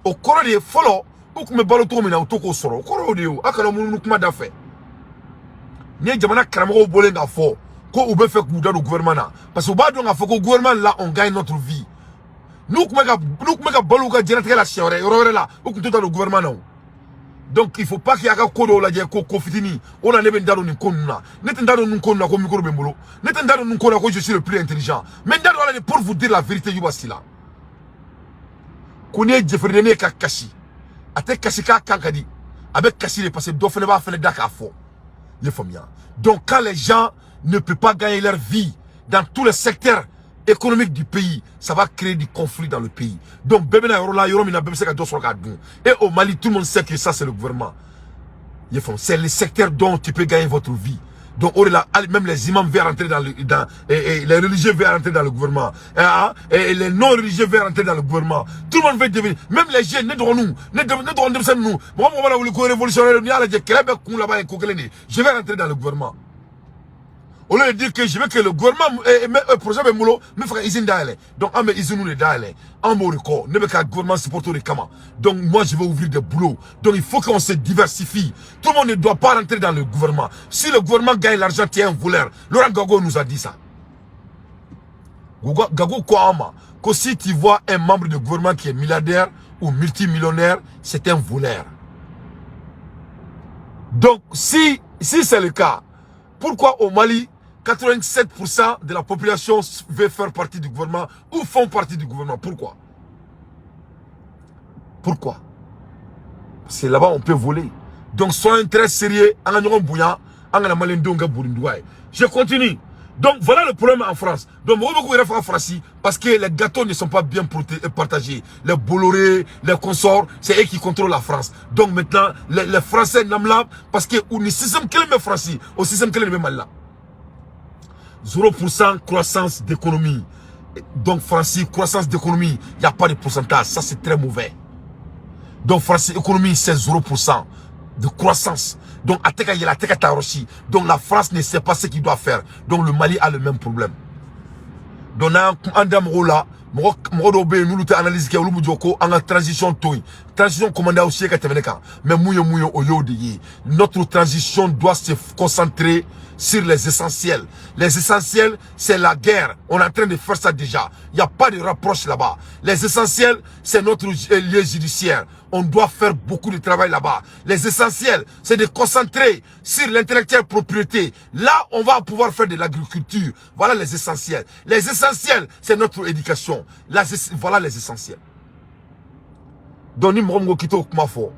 O kɔrɔ de ye, fɔlɔ u tun bɛ balo cogo min na, u to k'o sɔrɔ, o kɔrɔ y'o de ye. O a kana munumunu kuma da fɛ. N'i ye jamana karamɔgɔw bɔlen k'a fɔ ko u bɛ fɛ k'u da don gouvernement na, parce que u b'a dɔn k'a fɔ ko gouvernement la, on gagne notre vie. N'u tun bɛ ka balo u ka diɲɛlatigɛ la siɲɛ wɛrɛ, yɔrɔ wɛrɛ la, u tun t'u da don gouvernement na o. Donc il faut pas qu'il y a ka ko dɔw lajɛ ko ko fitinin o la. Ne bɛ n da don nin ko ninnu na, ne tɛ n da don nin ko ninnu na ko micro bɛ n bolo, ne tɛ n da don nin ko la ko je suis le plus intelligent, mais n da don a la de pour vous dire la vérité. Yuba Sila ko n'i ye jɛfɛriden ye ka kasi, a tɛ kasi k'a kan ka di, a bɛ kasi de parce que dɔ fana b'a fana da k'a fɔ. I ye faamuya? Donc quand les gens ne peuvent pas gagner leur vie dans tous les secteurs économiques du pays, ça va créer du conflit dans le pays. Donc bɛɛ bɛna yɔrɔ la, yɔrɔ min na bɛɛ bɛ se ka dɔ sɔrɔ k'a dun. Et au Mali, tout le monde sait que ça, c'est le gouvernement. I ye faamu? C'est le secteur dont tu peux gagner votre vie. Donc au delà, même les imams veulent rentrer dans le dans et les religieux veulent rentrer dans le gouvernement et, hein, et les non religieux veulent rentrer dans le gouvernement. Tout le monde veut devenir, même les jeunes, ne dɔgɔninw, ne dɔgɔnin denmisɛnnin ninnu, mɔgɔ mɔgɔ mana wuli ko révolutionnaire, n'i y'a lajɛ, kɛlɛ bɛ kun laban ye ko kelen de ye: je vais rentrer dans le gouvernement. Au lieu de dire que je veux que le gouvernement projet bɛ n bolo, n bɛ fɛ ka usine dayɛlɛ, donc an bɛ usine de dayɛlɛ, an b'o de kɔ, ne bɛ ka gouvernement supporter o de kama. Donc moi, je vais ouvrir des boulots. Donc il faut qu'on se diversifie. Tout le monde ne doit pas rentrer dans le gouvernement. Si le gouvernement gagne l'argent, tu es un voleur. Laurent Gbagbo nous a dit ça. Gbagbo ko an ma ko si tu vois un membre du gouvernement qui est milliardaire ou multimillionnaire, c'est un voleur. Donc si c'est le cas, pourquoi au Mali 87% de la population veut faire partie du gouvernement ou font partie du gouvernement? Pourquoi? Pourquoi? Parce que là-bas, on peut voler. Donc, soyons très sérieux. An ka ɲɔgɔn bonya, an kana maliyɛndenw kɛ burinduga ye. Je continue. Donc, voilà le problème en France. Donc, mɔgɔw bɛ k'u yɛrɛ faga Faransi parce que les gâteaux ne sont pas bien partagés. Les Bolloré, les consorts, c'est eux qui contrôlent la France. Donc, maintenant, les Français n'aiment parce que ni système kelen bɛ Faransi, o système kelen de bɛ Mali la. 0% croissance d'économie. Donc, France, croissance d'économie, il n'y a pas de pourcentage. Ça, c'est très mauvais. Donc, France, économie, c'est 0% de croissance. Donc, a tɛ ka yɛlɛ, a tɛ ka taa yɔrɔ si. Donc, la France ne sait pas ce qu'il doit faire. Donc, le Mali a le même problème. Donc, n'an an da mɔgɔw la, mɔgɔ mɔgɔ dɔw bɛ yen, n'olu tɛ analyse kɛ, olu b'u jɔ ko an ka transition to yen. Transition commandé aw si ka tɛmɛ ne kan. Mais mun ye, o y'o de ye. Notre transition doit se concentrer sur les essentiels. Les essentiels, c'est la guerre. On est en train de faire ça déjà. Il n'y a pas de rapproche là-bas. Les essentiels, c'est notre lieu judiciaire. On doit faire beaucoup de travail là-bas. Les essentiels, c'est de concentrer sur l'intellectuel propriété. Là, on va pouvoir faire de l'agriculture. Voilà les essentiels. Les essentiels, c'est notre éducation. Là, voilà les essentiels. Donc, ni mɔgɔ min ko k'i t'o kuma fɔ,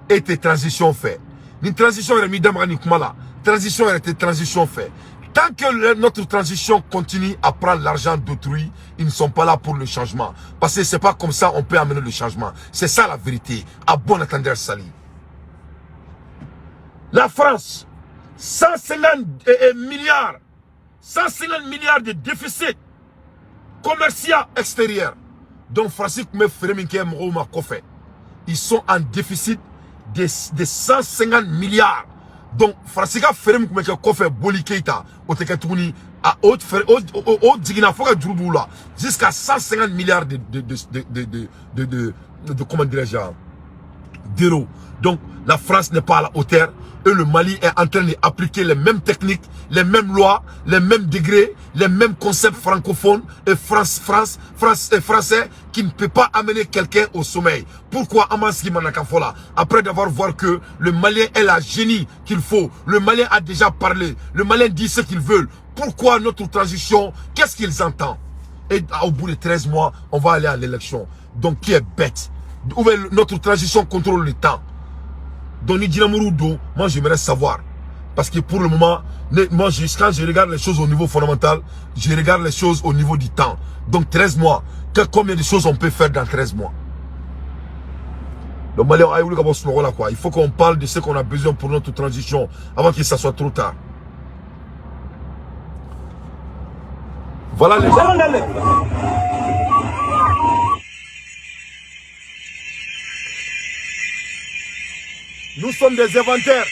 e tɛ transition fɛ. Ni transition yɛrɛ m'i da maga nin kuma la, transition yɛrɛ tɛ transition fɛ. Tant que notre transition continue à prendre l'argent d'autrui, ils ne sont pas là pour le changement. Parce que c'est pas comme ça on peut amener le changement. C'est ça la vérité. À bon entendeur, salut. La France, 150 milliards, 150 milliards de déficit commercial extérieur. Donc, France tun bɛ feere min kɛ mɔgɔw ma kɔfɛ, ils sont en déficit de 150 milliards. Donc, France ka feere min tun bɛ kɛ kɔfɛ, Boli Keita, o tɛ kɛ tuguni. A o feere o jiginna fo ka juru b'u la jusqu'à 150 milliards de comment dirais-je, d'euros. Donc, la France n'est pas à la hauteur et le Mali est en train d'appliquer les mêmes techniques, les mêmes lois, les mêmes degrés, les mêmes concepts francophones et France, France, France et français qui ne peut pas amener quelqu'un au sommeil. Pourquoi Amanski Manakafola? Après d'avoir voir que le Malien est la génie qu'il faut, le Malien a déjà parlé, le Malien dit ce qu'il veut. Pourquoi notre transition? Qu'est-ce qu'ils entendent? Et au bout de 13 mois, on va aller à l'élection. Donc, qui est bête? Notre transition contrôle le temps. Donc, ni Djinamuru don, moi j'aimerais savoir. Parce que pour le moment, moi, quand je regarde les choses au niveau fondamental, je regarde les choses au niveau du temps. Donc 13 mois, combien de choses on peut faire dans 13 mois? Donc, quoi. Il faut qu'on parle de ce qu'on a besoin pour notre transition avant que ça soit trop tard. Voilà les gens. Nous sommes des inventaires.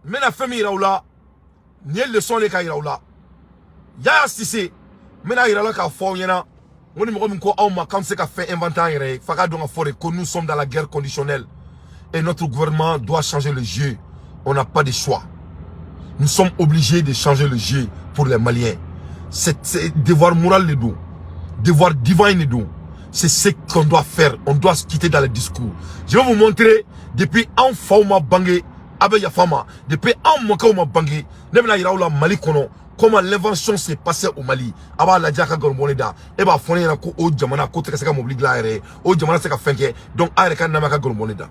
Mais la famille Raoula, ni leçon les Raoula. Yaya Cissé, mais la ka fɔ ɲɛna. On ni mɔgɔ min ko anw ma k'an bɛ se ka fɛn inventer an yɛrɛ ye, f'a ka dɔn ka fɔ de que nous sommes dans la guerre conditionnelle et notre gouvernement doit changer le jeu. On n'a pas de choix. Nous sommes obligés de changer le jeu pour les Maliens. C'est devoir moral de nous, devoir divin de nous. C'est ce qu'on doit faire. On doit se quitter dans les discours. Je vais vous montrer depuis un fa ma bangé, abe yafama, depuis un mɔkɛw ma bangé, ne bɛna yira aw la Mali kɔnɔ comment l'invention s'est passée au Mali. A b'a lajɛ a ka nkalon da. E b'a fɔ ne ɲɛna ko o jamana ko tɛ ka se ka mobili dilan a yɛrɛ ye, o jamana tɛ se ka fɛn kɛ. Donc a yɛrɛ ka na a ka nkalon da.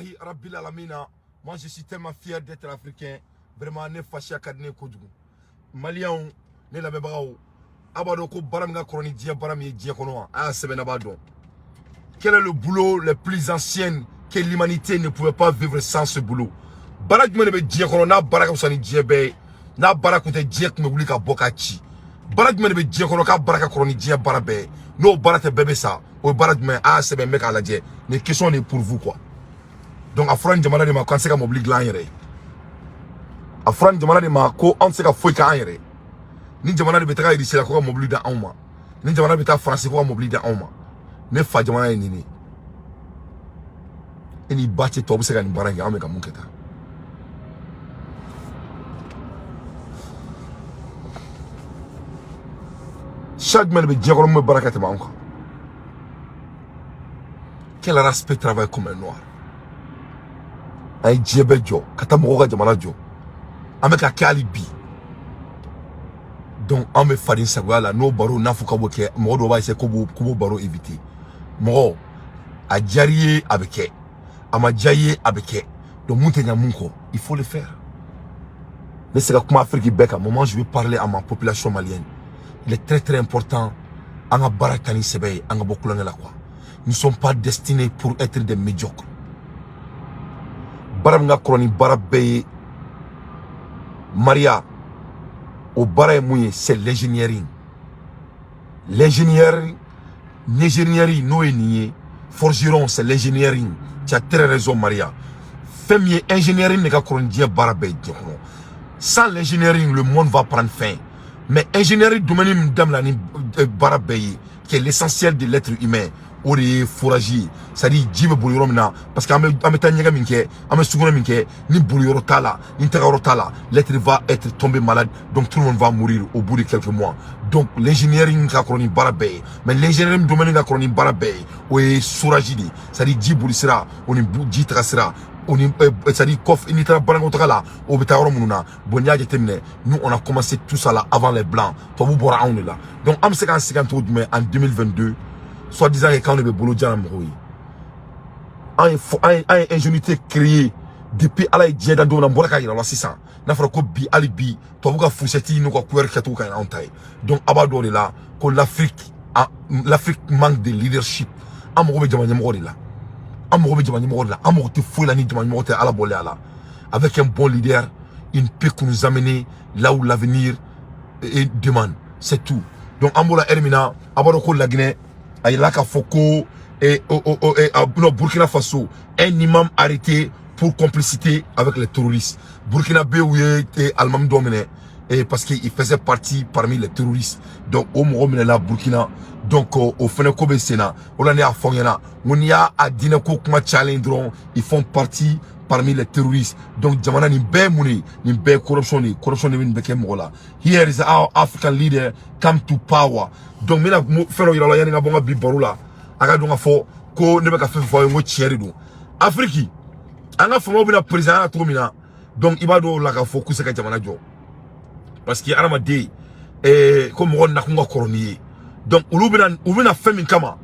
Alhamdulillahi Rabbil Alamina. Moi, je suis tellement fier d'être africain. Vraiment, ne fasiya ka di ne kojugu. Maliyɛnw, ne lamɛnbagaw, a b'a dɔn ko baara min ka kɔrɔ ni diɲɛ baara min ye diɲɛ kɔnɔ wa, a y'a sɛbɛn, a b'a dɔn. Quel est le boulot le plus ancien que l'humanité ne pouvait pas vivre sans ce boulot? Baara jumɛn de bɛ diɲɛ kɔnɔ n'a baara ka fisa ni diɲɛ bɛɛ ye, n'a baara kun tɛ diɲɛ tun bɛ wuli ka bɔ ka ci? Baara jumɛn de bɛ diɲɛ kɔnɔ k'a baara ka kɔrɔ ni diɲɛ baara bɛɛ ye, n'o baara tɛ bɛɛ bɛ sa? O ye baara jumɛn ye? A y'a sɛbɛn, n bɛ k'a lajɛ. Nin question de est pour vous, quoi. Donc a fɔra nin jamana de ma k'an tɛ se ka mobili dilan an yɛrɛ ye. A fɔra nin jamana de ma ko anw tɛ se ka foyi k'an yɛrɛ ye. Ni jamana de bɛ taga Irisi la ko ka mobili di anw ma, ni jamana bɛ taa Faransi ko ka mobili di anw ma. Ne fa jamana ye nin de ye. E ni ba cɛ tɔw bɛ se ka nin baara in kɛ, anw bɛ ka mun kɛ tan? Siya jumɛn de bɛ diɲɛ kɔnɔ mun bɛ baara kɛ tɛmɛ anw kan? Quelle race peut travailler comme un noir? An ye diɲɛ bɛɛ jɔ ka taa mɔgɔw ka jamana jɔ, an bɛ ka kɛ hali bi. Donc an bɛ faden sagoya la n'o baro n'a fɔ k'a b'o kɛ. Mɔgɔ dɔw b'a essayer k'u b'o baro éviter. Mɔgɔ a diyar'i ye, a bɛ kɛ, a ma diya i ye, a bɛ kɛ. Donc mun tɛ ɲa mun kɔ, il faut le faire. Ne se ka kuma Afrique bɛɛ kan. Moment je vais parler à ma population malienne. Il est très très important an ka baara ta ni sɛbɛ ye, an ka bɔ kulonkɛ la, quoi. Nous sommes pas destinés pour être des médiocres. Baara min ka kɔrɔ ni baara bɛɛ ye, Maria, o baara ye mun ye? C'est l'ingénierie. L'ingénierie, l'ingénierie n'o ye nin ye, forgeron, c'est l'ingénierie. Tu as très raison, Maria. Fɛn min ye ingénierie de ka kɔrɔ ni diɲɛ baara bɛɛ ye diɲɛ kɔnɔ. Sans l'ingénierie, le monde va prendre fin. Mais ingénierie domaine min daminɛ ni baara bɛɛ ye, qui est l'essentiel de l'être humain, o de ye forage ye, c'est à dire ji bɛ boli yɔrɔ min na, parce que an bɛ taa ɲɛgɛn min kɛ, an bɛ sugunɛ min kɛ, ni boli yɔrɔ t'a la, ni taga yɔrɔ t'a la, l'être va être tombé malade, donc tout le monde va mourir au bout de quelques mois. Donc l'ingénierie ka kɔrɔ ni baara bɛɛ ye, mais l'ingénierie domaine ka kɔrɔ ni baara bɛɛ ye, o ye forage de ye, c'est à dire ji boli sira, o ni ji taga sira, o ni c'est à dire kɔfɛ n'i taara banakɔtaga la, o bɛ taa yɔrɔ minnu na. Bon, n'i y'a jateminɛ, nous on a commencé tout ça là avant les blancs. Tubabu bɔra anw de la. Donc an bɛ se k'an sigi cogo jumɛn en 2022, soi-disant que k'anw de bɛ bolo jan na mɔgɔw ye? An ye ingénuité créée depuis Ala ye diɲɛ da don min na. N bɔra k'a yira la sisan, n'a fɔra ko bi, hali bi tubabu ka fourchette n'u ka cuillère kɛcogo ka ɲi anw ta ye. Donc a b'a dɔn o de la ko l'Afrique manque de leadership. An mago bɛ jama ɲɛmɔgɔ de la, an mago bɛ jama ɲɛmɔgɔ de la. An mago tɛ foyi la ni jama ɲɛmɔgɔ tɛ. Ala bɔlen a la, avec un bon leader, il ne peut que nous amener là où l'avenir demande, c'est tout. Donc an b'o la heure min na, a b'a dɔn ko Laginɛ a yirala k'a fɔ ko non, Burkina Faso, un imam arrêté pour complicité avec les terroristes. Burkinabé ye alimami dɔ minɛ et parce qu'il faisait partie parmi les terroristes. Donc o mɔgɔ minɛla Burkina. Donc o fɛnɛ ko bɛ sen na. O la ne y'a fɔ aw ɲɛna n ko n'i y'a a diinɛ ko kuma cayalen dɔrɔn, ils font partie parmi les terroristes. Donc jamana nin bɛɛ ye mun de ye? Nin bɛɛ ye corruption de ye. Corruption de bɛ nin bɛɛ kɛ mɔgɔ la. Here is how African leader come to power. Donc n bɛna fɛn dɔ yira aw la yanni n ka bɔ n ka bi baro la. A ka dɔn k'a fɔ ko ne bɛ ka fɛn fɛn fɔ aw ye, n ko tiɲɛ de don. Afrique, an ka faamaw bɛna président ya cogo min na, donc i b'a dɔn o la k'a fɔ k'u se ka jamana jɔ, parce que hadamaden ko mɔgɔ nakun ka kɔrɔ n'i ye. Donc olu bɛna, u bɛna fɛn min kama,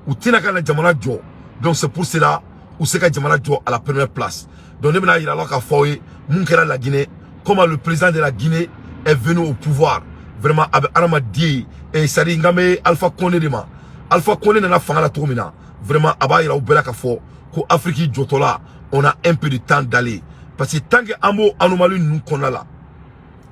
u tɛna ka na jamana jɔ. Donc c'est pour cela u se ka jamana jɔ à la première place. Donc ne bɛna yira la k'a fɔ aw ye mun kɛra la Guinée, comment le président de la Guinée est venu au pouvoir. Vraiment, a bɛ hadamaden, c'est à dire n kan bɛ Alpha Condé de ma. Alpha Condé nana fanga la cogo min na, vraiment a b'a yira u bɛɛ la k'a fɔ ko Afrique jɔtɔ la, on a un peu de temps d'aller, parce que tant que an b'o anomalie ninnu kɔnɔna la,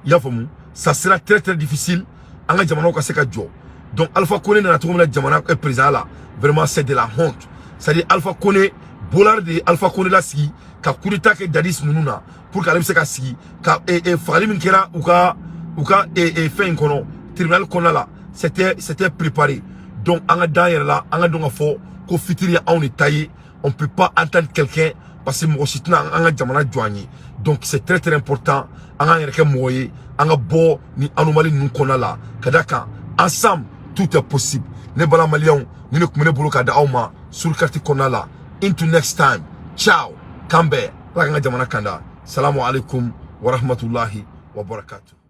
i y'a faamu, ça sera très très difficile an ka jamanaw ka se ka jɔ. Donc Alpha Condé nana cogo min na jamana président la, vraiment c'est de la honte. C'est à dire Alpha Condé, Bolloré de ye Alpha Condé lasigi ka coup d'état kɛ Dadis ninnu na pour que ale bɛ se ka sigi ka fagali min kɛra u ka fɛn in kɔnɔ, tribunal kɔnɔna la, c'était préparé. Donc an ka d'an yɛrɛ la, an ka dɔn ka fɔ ko fitiri ye anw de ta ye. On peut pas entendre quelqu'un, parce que mɔgɔ si tɛna an ka jamana jɔ an ye. Donc c'est très très important an k'an yɛrɛ kɛ mɔgɔ ye, an ka bɔ ni anomalie ninnu kɔnɔna la, ka da kan ensemble tout est possible. Ne bala maliyɛnw, ni ne tun bɛ ne bolo ka di aw ma sur carte kɔnɔna la. Into next time, ciao, k'an bɛn. Ala k'an ka jamana kanda. Salamu alaikum wa rahmatulahi wa barakatuh.